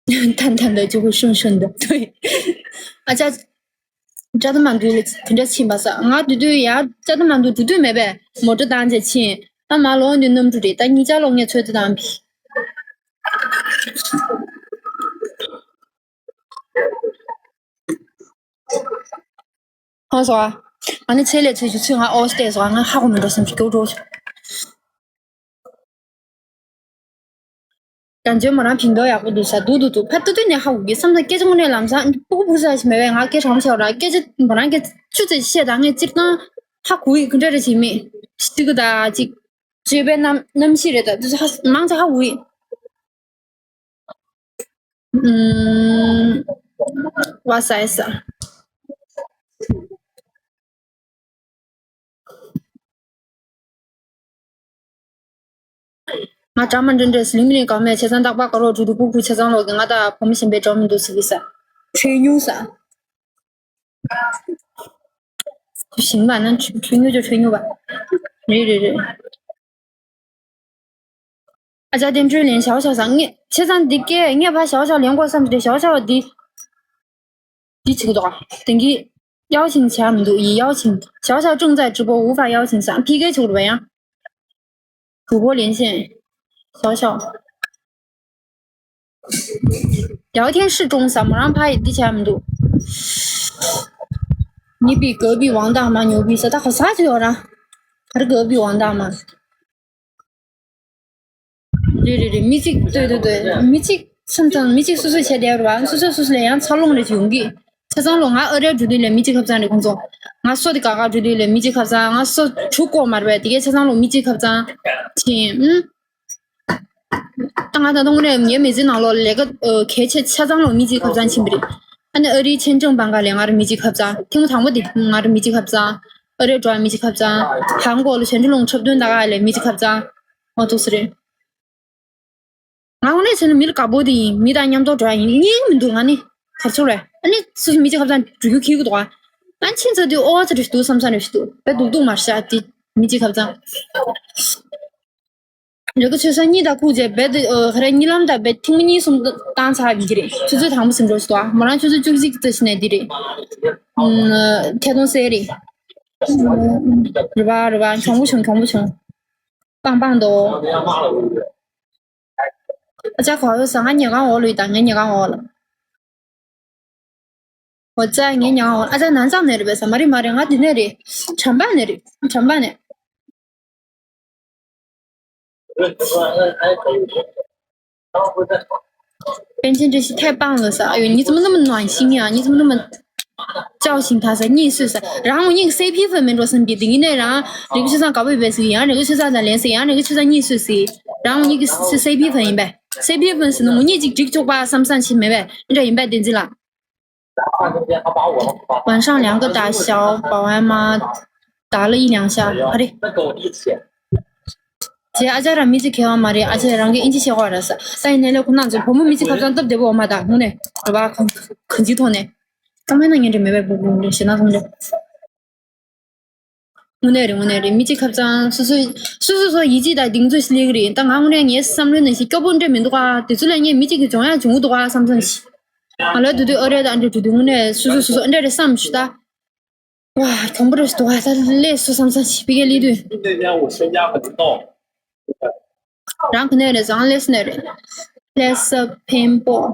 གི། 淡淡的就会顺顺的。对。 ཨ་ཅག་ཅ་ད་མ་འདུག་ལ་དེ་འདྲ་ཕྱིན་པ་ས་ང་དུས་དུས་ཡ་ཅ་ད་མ་འདུག་དུས་དུས་མེད་པས་མོ་ཊ་བཏང་བྱས་ཕྱིན་ད་མ་ལོང་དུས་གནམ་གྲུ་རེད་ད་གཉིས་ཆ་ལོག་ངས་ཚོད་ལྟ་བཏང་བི། ཧང་སོ་ཨ། ཨ་ནི་ཚེ་ལས་ཚེ་ཞུ་ཚུལ་ང་ཨོ་སྟེ་སོ་ང་ཧ་གོ་མི་འགྲོ་སེམས་ཤིག་སྐྱོ་འགྲོ། ཀྱང་བརྗོད་མོ་རང་ཕིང་དོ་ཡག་པོ་འདུག་ས་འདུག་འདུག་འདུག་ཕ་ཏུ་ཏུ་ནས་ཧ་གོ་གི་བསམ་ས་སྐད་ཆ་དངོས་གནས་ལམ་སང་སྤུ་གུ་སྤུ་གུ་ས་ཞིག་མེད་པས་ང་སྐད་གྲགས་མོ་ཆེ་བ་ར་སྐད་ཆ་མོ་རང་སྐད་ཆུ་ཚོད་བཤད་དང་ངས་སྤྱིར་བཏང་ཧ་གོ་ཡི་གི་འདྲ་རེ་བྱེད་མེད་ཤི་གི་ད་ཅིག་བརྗོད་པའི་རྣམ་རྣམ་ཤེས་རེད་ད་དུ་ཧ་མང་ཆེ་ཧ་གོ་ཡི། ཨུམ། བ་ས་ཡ་ས། ང་གྲ་མ་འདྲེན་འདྲེས་ལིང་མི་ལིང་གང་མེད་ཆེ་ཚང་རྟག་པར་དཀར་རོགས་འགྲོ་དུས་ཕུག་ཕུག་ཆེ་ཚང་ལོག་གི་ང་དང་བུ་མོ་གཞན་པའི་གྲོགས་མི་འདུག་ཟེར་གི་ས། ཁྲོས་མྱུར་ས། ཞིང་པ་ན་ཁྲོས་མྱུར་ཅོ་ཁྲོས་མྱུར་བ། རེད་རེད་རེད། ཨ་ཅག་བསྟན་སྒྲོན་ལན་ཞའོ་ཞའོ་ས་ངས་ཆེ་ཚང་འདི་སྐད་ངས་ཕ་ཞའོ་ཞའོ་ལན་གོ་བསམ་སྟེ་ཞའོ་ཞའོ་འདི། འདི་བྱེད་ཀྱི་འདུག་དེང་གི་ཡའོ་ཆིང་བྱ་མི་འདུག་ཡི་ཡའོ་ཆིང་ཞའོ་ཞའོ་ཀྲུང་ཙའི་ཀྲི་པོ་ཝུ་ཧྥ་ཡའོ་ཆིང་ས་ཕི་ཀེ་ཆུག་རུ་བ་ཡང་། གྲུ་པོ་ལེན་ཤེན། ཞའོ་ཞའོ། 聊天室中 ས་མོ་རང་ཕ་ཡི་འདི་བྱ་མི་འདུག 你比隔壁王大妈牛逼 ས་ད་ག་ས་ཅི་ཡོད་ར། ག་རེ་隔壁王大妈། རེད་རེད་རེད་མི་གཅིག་ལྟོས་ལྟོས་ལྟོས་མི་གཅིག་སེམས་ཙམ་མི་གཅིག་སོ་སོ་བྱས་བསྡད་རུ་བ་སོ་སོ་སོ་སོ་ལ་ཡང་འཚར་ལོངས་རེ་ཡོང་གི། ཆ་ཚང་ལོ་ང་ཨ་རིར་འགྲོ་དུས་ལ་མི་གཅིག་ཁབ་ཚང་རེད་ཁོང་ཚོ། ང་སོ་དེ་ག་ག་འགྲོ་དུས་ལ་མི་གཅིག་ཁབ་ཚང་ང་སོ་གྲུ་ཀོ་མར་བས་དེ་གའི་ཆ་ཚང་ལོ་མི་གཅིག་ཁབ་ཚང་ཕྱིན་ཨུ། ད་ང་ད་དུང་རེ་ངའི་མི་ཚེ་ནང་ལོ་ལས་ཀ་གལ་ཆེ་ཆ་ཚང་ལོ་མི་གཅིག་ཁབ་ཚང་ཕྱིན་པ་རེད། ཨ་ནི་ཨ་རིའི་ཆེན་ཀྲང་བང་ག་ལས་ང་ར་མི་གཅིག་ཁབ་ཚང་ཐེངས་མ་དང་པོ་དེ་ང་ར་མི་གཅིག་ཁབ་ཚང་། ཨ་རིའི་འགྲོ་བ་མི་གཅིག་ཁབ་ཚང་། ཧང་གོ་ལ་ཆེན་ཀྲང་ལུང་འཁྲབ་སྟོན་ད་ག་ལས་མི་གཅིག་ཁབ་ཚང་། ང་ཐུག་སི་རེད། ང་འོ་ནས་བྱས་ན་མི་ལ་དགའ་པོ་དེ་ཡིན་མི་དང་མཉམ་དུ་འགྲོ་ཡ་ཡིན་སྙིང་མི་འདུག་ང་ནི་གར་ཚོར་བས་ཨ་ནི་སུ་སུ་མི་གཅིག་ཁབ་ཚང་འགྲོ་རྒྱུ་ཁྱི་གི་འདུག་ཨ་ནི་ཕྱིན་ཚར་དུས་ཨོ་ཚ་རེ་ཞིག་འདུག་བསམ་ས་རེ་ཞིག་འདུག་བས་སྡུག་སྡུག་མ་བྱ་དེ་མི་གཅིག་ཁབ་ཚང་། རེ་གི་ཆོད་ས་གཉིས་དང་ཁུག་རྗེས་རྦད་དེ་ཧ་རེ་གཉིས་ལམ་དང་རྦད་ཐེངས་མ་གཉིས་གསུམ་བཏང་ཚར་བའི་གི་རེད་ཆུ་ཚོད་དང་པོ་ཟིན་འགྲོ་ཞིག་འདུག་ཨ་མོ་རང་ཆུ་ཚོད་བཅུ་གཅིག་ཙམ་ཞིག་ནས་འདི་རེད། ཐད་གཏོང་སེ་རེད། རེད་པ་རེད་པ་གྱོང་པོ་བྱུང་གྱོང་པོ་བྱུང་། པང་པང་དོ། ཨ་ཅག་ག་ཡོད་ས་ང་ཉལ་ཁང་འོག་ལ་ཡོད་ད་ངའི་ཉལ་ཁང་འོག་ལ། འོ་ཅག་ངའི་ཉལ་ཁང་འོག་ལ་ཨ་ཅག་ནང་ཚང་ནས་རེད་པས་ས་མ་རེད་མ་རེད་ང་འདི་ནས་རེད། གྲམ་པ་ནས་རེད་གྲམ་པ་ནས། 本身这是太棒了噻！哎呦，你怎么那么暖心呀？你怎么那么叫醒他噻？你是噻，然后你个 C P 粉没着身边的，你那人，那个学生搞不白是一样，那个学生在联系一样，那个学生你是谁？然后你个是 C P 粉一般，C P 粉是那么你就就就把三三七没呗，你这一般等级了。 晚上两个打小保安妈打了一两下，好的。姐，阿家人没去开完嘛的，而且让给一起写话的是，但那了可能就我们没去考上，对不对？我妈打，我呢，好吧，很很激动呢。刚才那年就没被不不不，写那同学。 དངོས་གནས་རེད་དངོས་གནས་རེད་མི་གཅིག་ཁབ་ཚང་སོ་སོ་སོ་སོ་སོ་ཡིད་ཆེས་དང་གདེང་ཚོད་ཞིག་སླེབས་ཀྱི་རེད་ད་ང་དངོས་གནས་ངའི་བསམ་བློའི་ནང་བཞིན་སྐྱོ་པོ་འདྲ་མི་འདུག་ག་དེ་ཚོ་ལ་ངས་མི་གཅིག་གིས་སྦྱོང་ཡག་བྱུང་གི་འདུག་ག་བསམ་བསམ་ཞིག་ང་ལ་དུས་དུས་ཨ་རེ་དང་འདྲ་དུས་དུས་དངོས་གནས་སོ་སོ་སོ་སོ་འདྲ་རེད་བསམ་ཞུ་ད། ཝ། གྱོང་པོ་རེད་འདུག་ད་ལས་སུ་བསམ་བསམ་ཞིག་ཕ་གིར་སླེབས་དུས། 今天我参加很多 རང་ག་ནས་རེད། བཟང་ལས་སུ་ནས་རེད། Place of painful.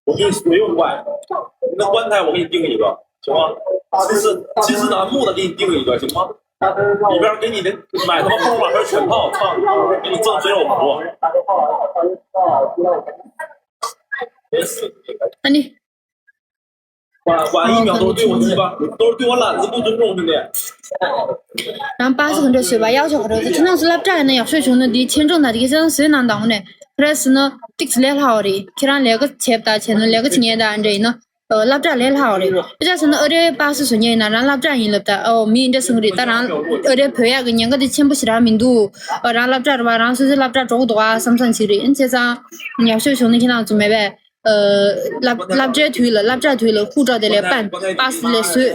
我给你随用怪，你的棺材我给你订一个，行吗？其实其实楠木的给你订一个，行吗？里边给你的买他妈泡泡还是全套，操，给你赠水果。 ཨ་ནི། 晚晚一秒都对我鸡巴，都是对我懒子不尊重，兄弟。 རང་པ་སི་ག་འདྲ་བཟོས་པ་གཡག་ཆོག་ག་འདྲ་བཟོས། ཁྱེད་རང་ཚོ་སློབ་གྲྭ་ཡིན་ན་ཡག་ཤོས་བྱུང་ན་འདི་ཆེ་འབྲིང་དང་དེ་གའི་ཚང་བཟོས་གནང་དང་ནས་ཁ་རས་ཟིན་ན་ཏིག་ཙི་ལས་སླ་བ་རེད། ཁྱེད་རང་ལས་ཀ་བྱེད་པ་དང་བྱས་ན་ལས་ཀ་བྱེད་མཁན་དང་འདྲ་ཡིན་ན་སློབ་གྲྭ་ལས་སླ་བ་རེད། དཔེ་ཆ་བཞག་ན་ཨ་རིའི་པ་སི་བཟོ་མཁན་ཡིན་ན་རང་སློབ་གྲྭ་ཡིན་ལབ་ད་ཨོ་མི་འདྲ་སོང་གི་རེད། ད་རང་ཨ་རིའི་བོད་ཡག་གི་ཉེན་ཁ་དེ་ཆེན་པོ་ཞིག་རང་མི་འདུག་ཨོ་རང་སློབ་གྲྭ་རེད་བ། རང་སོ་སོའི་སློབ་གྲྭ་འགྲོ་གི་འདུག་ཨ་བསམ་བསམ་ཞིག་རེད། བྱས་ཙང་ཡག་ཤོས་བྱུང་ན་ཁྱེད་རང་ཚོ་མེད་པས། སློབ་སློབ་གྲྭའི་དུས་ལ་སློབ་གྲྭའི་དུས་ལ་ཧུ་ཀྲོག་དེ་ལས་པན་པ་སི་ལས་བཟོས།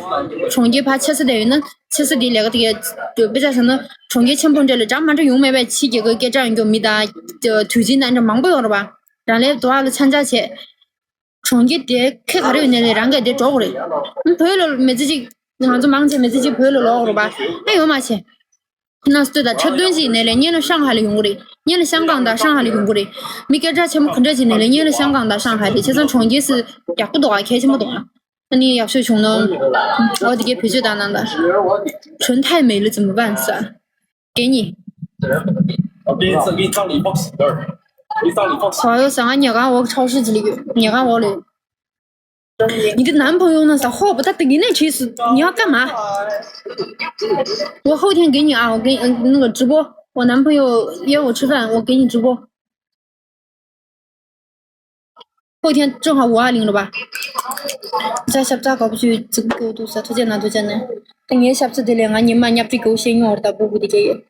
གྲོང་ཁྱེར་ཕར་ཆེ་ས་དེ་ཡོད་ན་ཆེ་ས་དེའི་ལས་ཀ་དེ་གས་དཔེ་ཆ་བཞག་ན་གྲོང་ཁྱེར་ཆེན་པོ་འདྲ་ལ་འདྲ་མ་འདྲ་ཡོང་མེད་པས། ཕྱི་རྒྱལ་ཁབ་སྐད་གྲགས་ཡོང་རྒྱུ་མི་དང་དུས་ཆེན་དང་འདྲ་མང་པོ་ཡོང་རེད་པ། རང་ལས་དོ་བ་ལ་ཆ་འཇོག་བྱས། གྲོང་ཁྱེར་དེ་ཁེ་ག་རེ་ཡོད་ནས་ལས་རང་གིས་དེ་འགྲོ་དགོས་རེད། བོད་ལ་མི་ཚེ་གཅིག་ང་ཚོ་མང་ཆེ་མི་ཚེ་གཅིག་བོད་ལ་ལོག་དགོས་རེད་པ། ཨེ་ཡོང་མ་བྱེད། ཁྱེད་རང་ཚོས་ད་འཁྲབ་སྟོན་ཅིག་ནས་ལས་སྔོན་ལ་ཤང་ཧའེ་ལ་ཡོང་གི་རེད། སྔོན་ལ་ཤང་ཀང་དང་ཧྲང་ཧའེ་ལ་ཡོང་གི་རེད། མི་སྐད་གྲགས་ཆེན་པོ་ག་འདྲ་ཅིག་ནས་ལས་སྔོན་ལ་ཤང་ཀང་དང་ཧྲང་ཧའེ་རེད། བྱས་ཙང་གྲོང་ཁྱེར་སུ་ཡག་པོ་འདུག་ཨ། གལ་ཆེན་པོ་འདུག་ཨ། ཨ་ནི་ཡག་ཤོས་བྱུང་ན་འོ་དེ་གའི་བེད་སྤྱོད་བཏང་གནང་ད། 纯太美了怎么办 ཟེར།给你。 我给你赠给你当礼貌媳妇儿，给你当礼貌媳妇儿。 ཁོ་ཡོད་ས་ང་ཉལ་ཁང་འོག་超市这里有，ཉལ་ཁང་འོག་ལ་ཡོད། 你的男朋友呢？啥货不？他等你那去是你要干嘛？我后天给你啊，我给你嗯那个直播，我男朋友约我吃饭，我给你直播。后天正好五二零了吧？在下不在搞不去这个给我读啥推荐哪推荐呢？等你下次得了，俺你妈你不给我先用我的不不的这个。